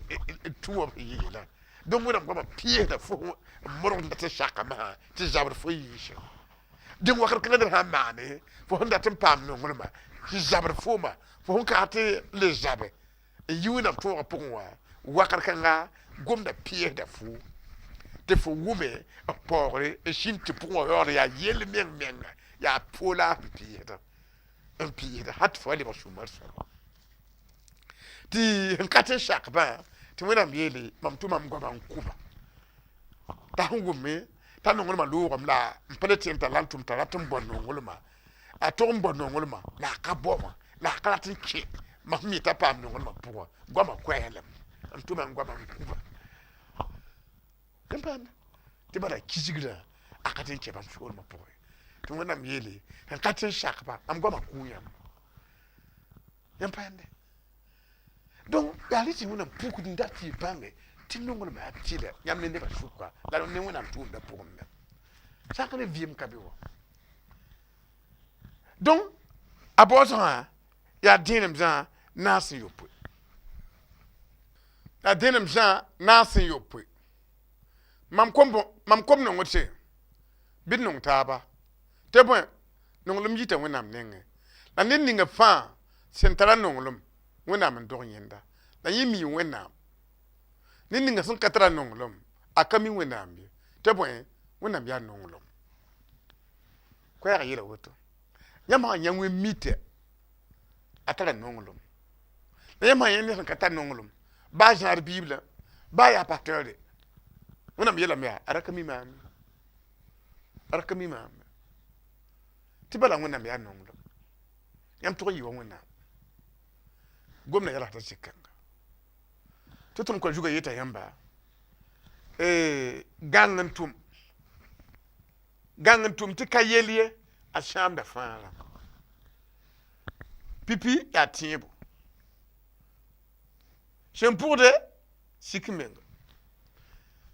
tũ wã b sẽn yeelã. Donc Wẽnnaam goamã peesda fo n modgd n dat n saka masã tɩ zabd fo yĩnsã. Dẽn wakat kãngã ned sã n maane fo sẽn dat n paam nonglmã tɩ zabd fooma, fo sẽn ka tɩ le zabe n yi Wẽnnaam tõogã pʋgẽ wã, wakat kãnga gomda peesda fo tɩ fo wʋme b paoogre n sĩnd tɩ pʋgẽ wã yaood yaa yell meng menga, yaa fo la sẽn peesdã n peesda hal tɩ fo wa lebg sũ-mar soaba. Tɩ sẽn ka tɩ n sakbã, tɩ Wẽnnaam yeele, mam tʋma m goamã n kʋba. T'a sẽn wʋme t'a nonglmã loogame la n pa le tẽem t'a la n tʋm t'a rat n bao nonglmã. A tog n bao nonglmã la a ka bao wã, la a ka rat n kẽ mam sẽn mi t'a paam nonglmã pʋgã. Goamã koɛɛlem n tʋma n goamã n kuba. N paam tɩ bala kisgrã a ka tɩ n kẽ bãmb soolmã pʋgẽ. Tɩ Wẽnnaam yeele, sẽn ka tɩ n sakba, mam goamã kʋʋ yãmb. Yãmb pa yãmbe. Donc yaa rɩ tɩ Wẽnnaam pukd n dat tɩ y bãnge tɩ nonglmã yaa tɩlɛ yãmb ne nebã sʋka la ne Wẽnnaam tʋʋmdã pʋgẽ me. Sãk ne vɩɩm ka be wã. Donc a baoosgã yaa dẽenem zã naas n yopoe. Yaa dẽenem zã naas n yopoe. Mam kom mam kom nongdse bɩ d nong taaba tɩ bõe nonglem yita Wẽnnaam nengẽ. La ned ninga fãa sẽn tara nonglem, Wẽnnaam n dog yẽnda. La yẽ mi Wẽnnaam. Ned ninga sẽn ka tara nonglem, a ka mi Wẽnnaam ye. Tɩ bõe, Wẽnnaam yaa nonglem. Koɛɛg yeela woto. Yãmb sã n yã wẽn-mitã, a tara nonglem. La yãmb sã n yã ned sẽn ka tar nonglem, baa zãad Biblã, baa yaa pasteure, Wẽnnaam yeelame yaa, a ra ka mi maam ye. A ra ka mi maam ye. Tɩ bala Wẽnnaam yaa nonglem. Yãmb tʋg n yɩ wa Wẽnnaam. Gomdã yalsda zĩ-kãnga tɩ tõnd kɔa zugã yeta yãmba gãng n tʋm, gãng n tʋm tɩ ka yel ye, a sãamda fãa rãmba. Pipi yaa tẽebo sẽn pʋgde sik menga,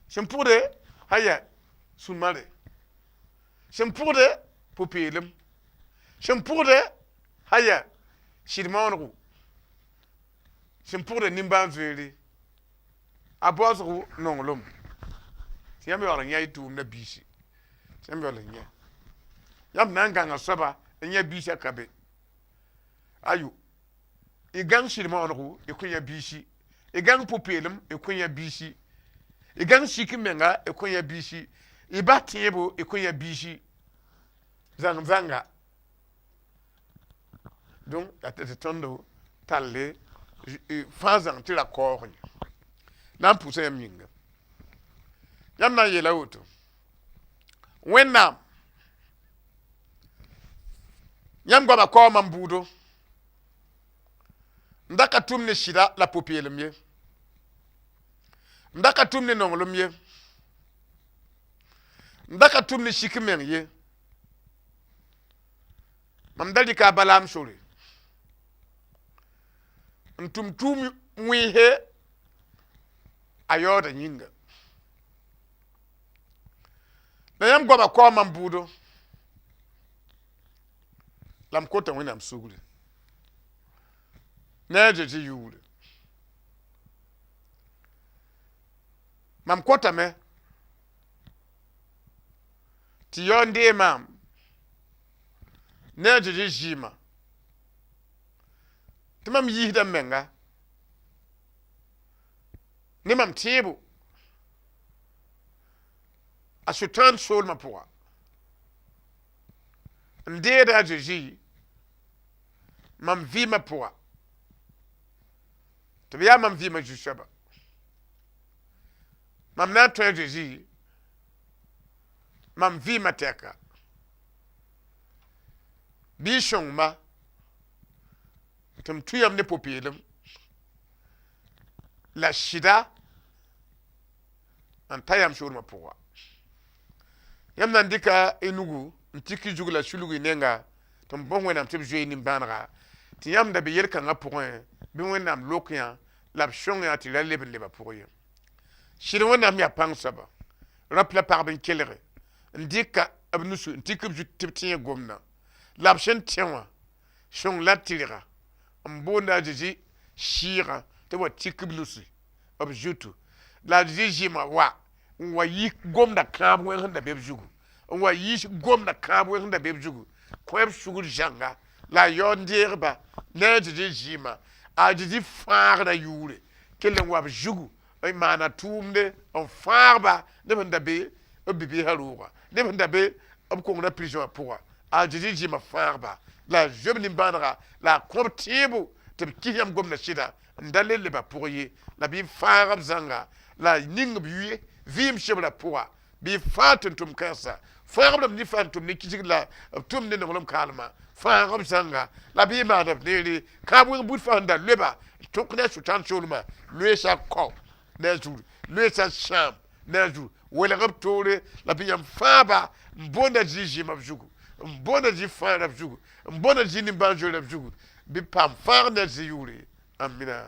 sẽn pʋgde aya sũ-mare, sẽn pʋgde pʋ-peelem, sẽn pʋgde aya sɩd maonego, sẽn pʋgde nimbãan-zoeere, a baoosgo nonglem tɩ yãmb yaool n yã y tʋʋmdã biisi, tɩ yãmb yaool n yã yãmb na n gãnga soaba n yã biisã ka be. Ayo, y gãng sɩd maonego, y kõ yã biisi, y gãng pʋ-peelem, y kõ yã biisi, y gãng sik menga, y kõ yã biisi, y bas tẽebo, y kõ yã biisi zãng zãnga. Donc yaa tɩ tõnd talle fãa zãng tɩ ra kaoog yẽ na n pʋʋsa yãmb yĩnga. Yãmb na n yeela woto: Wẽnnaam, yãmb goama kaoog mam bʋʋdo, n da ka tʋm ne sɩda la pʋ-peelem ye, n da ka tʋm ne nonglem ye, n da ka tʋm ne sik meng ye. Mam da rɩka a Balaam sore n tʋm tʋʋm wẽnse a yaooda yĩnga. La yãmb goama kaoog mam bʋʋdo, la m kota Wẽnnaam sugri ne a Zezi yʋʋre. Mam kotame tɩ yao n dee maam ne a Zezi zɩɩmã tɩ mam yiisda m menga ne mam tẽebo a Sʋtãan soolmã pʋga n deeda a Zezi mam vɩɩmã pʋga, tɩ b yaa mam vɩɩmã zu-soaba. Mam na n tõe a Zezi mam vɩɩmã tɛka, bɩ y sõng-ma tɩ m tũ yãmb ne pʋ-peelem la sɩda n ta yãmb soolmã pʋga. Yãmb na n dɩka y nugu n tik y zug la sulg y nenga tɩ m bõs Wẽnnaam tɩ b zoe nimbãanega, tɩ yãmb da be yel-kãngã pʋgẽ, bɩ Wẽnnaam lok yã la b sõng yã tɩ ra leb n leba pʋgẽ ye. Sɩd Wẽnnaam yaa pãng soaba, rap la pagb n kelge n dɩka b nusu n tik b zut tɩ b tẽeg gomdã la b sẽn tẽ wã sõng la tɩrga n boonda a Zezi sɩɩgã tɩ wa tik b nusi b zutu, la a Zezi zɩɩmã wa n wa yi gomdã kãab wẽng sẽn da be b zugu, n wa yiis gomdã kãab wẽng sẽn da be b zugu, kõ b sugr zãnga la a yaood n deegba ne a Zezi zɩɩmã, a Zezi fãagrã yʋʋre kell n wa b zugu n maana tʋʋmde n fãagba neb sẽn da be b bi-biisã roogã, neb sẽn da be b kongrã prison wã pʋga. A Zezi zɩɩmã fãagba la a zoe b nimbãanega la a kõ b tẽebo tɩ b kis yãmb gomdã sɩda n da le leba pʋg ye, la bɩ fãag b zãnga la ning b yʋ vɩɩm sebrã pʋga, bɩ fãag tʋm-tʋm kãensa, fãag b rãmb ne fãa n tʋm ne kisg la b tʋm ne nonglem kaalmã, fãag b zãnga la bɩ maana b neere kãab wẽng buud fãa sẽn da loeba n tõk ne a Sʋtãan soolmã, loeesa kao ne a zuri, loeesa sãam ne a zuri, welg b toore la bɩ yãmb fãaba n boonda zĩ zɩɩmã b zugu, n boonda zĩ fãagrã b zugu, n boonda zĩ nimbãan-zoeerã b zugu, bɩ paam fãag ne a zĩ yʋʋre. Amina.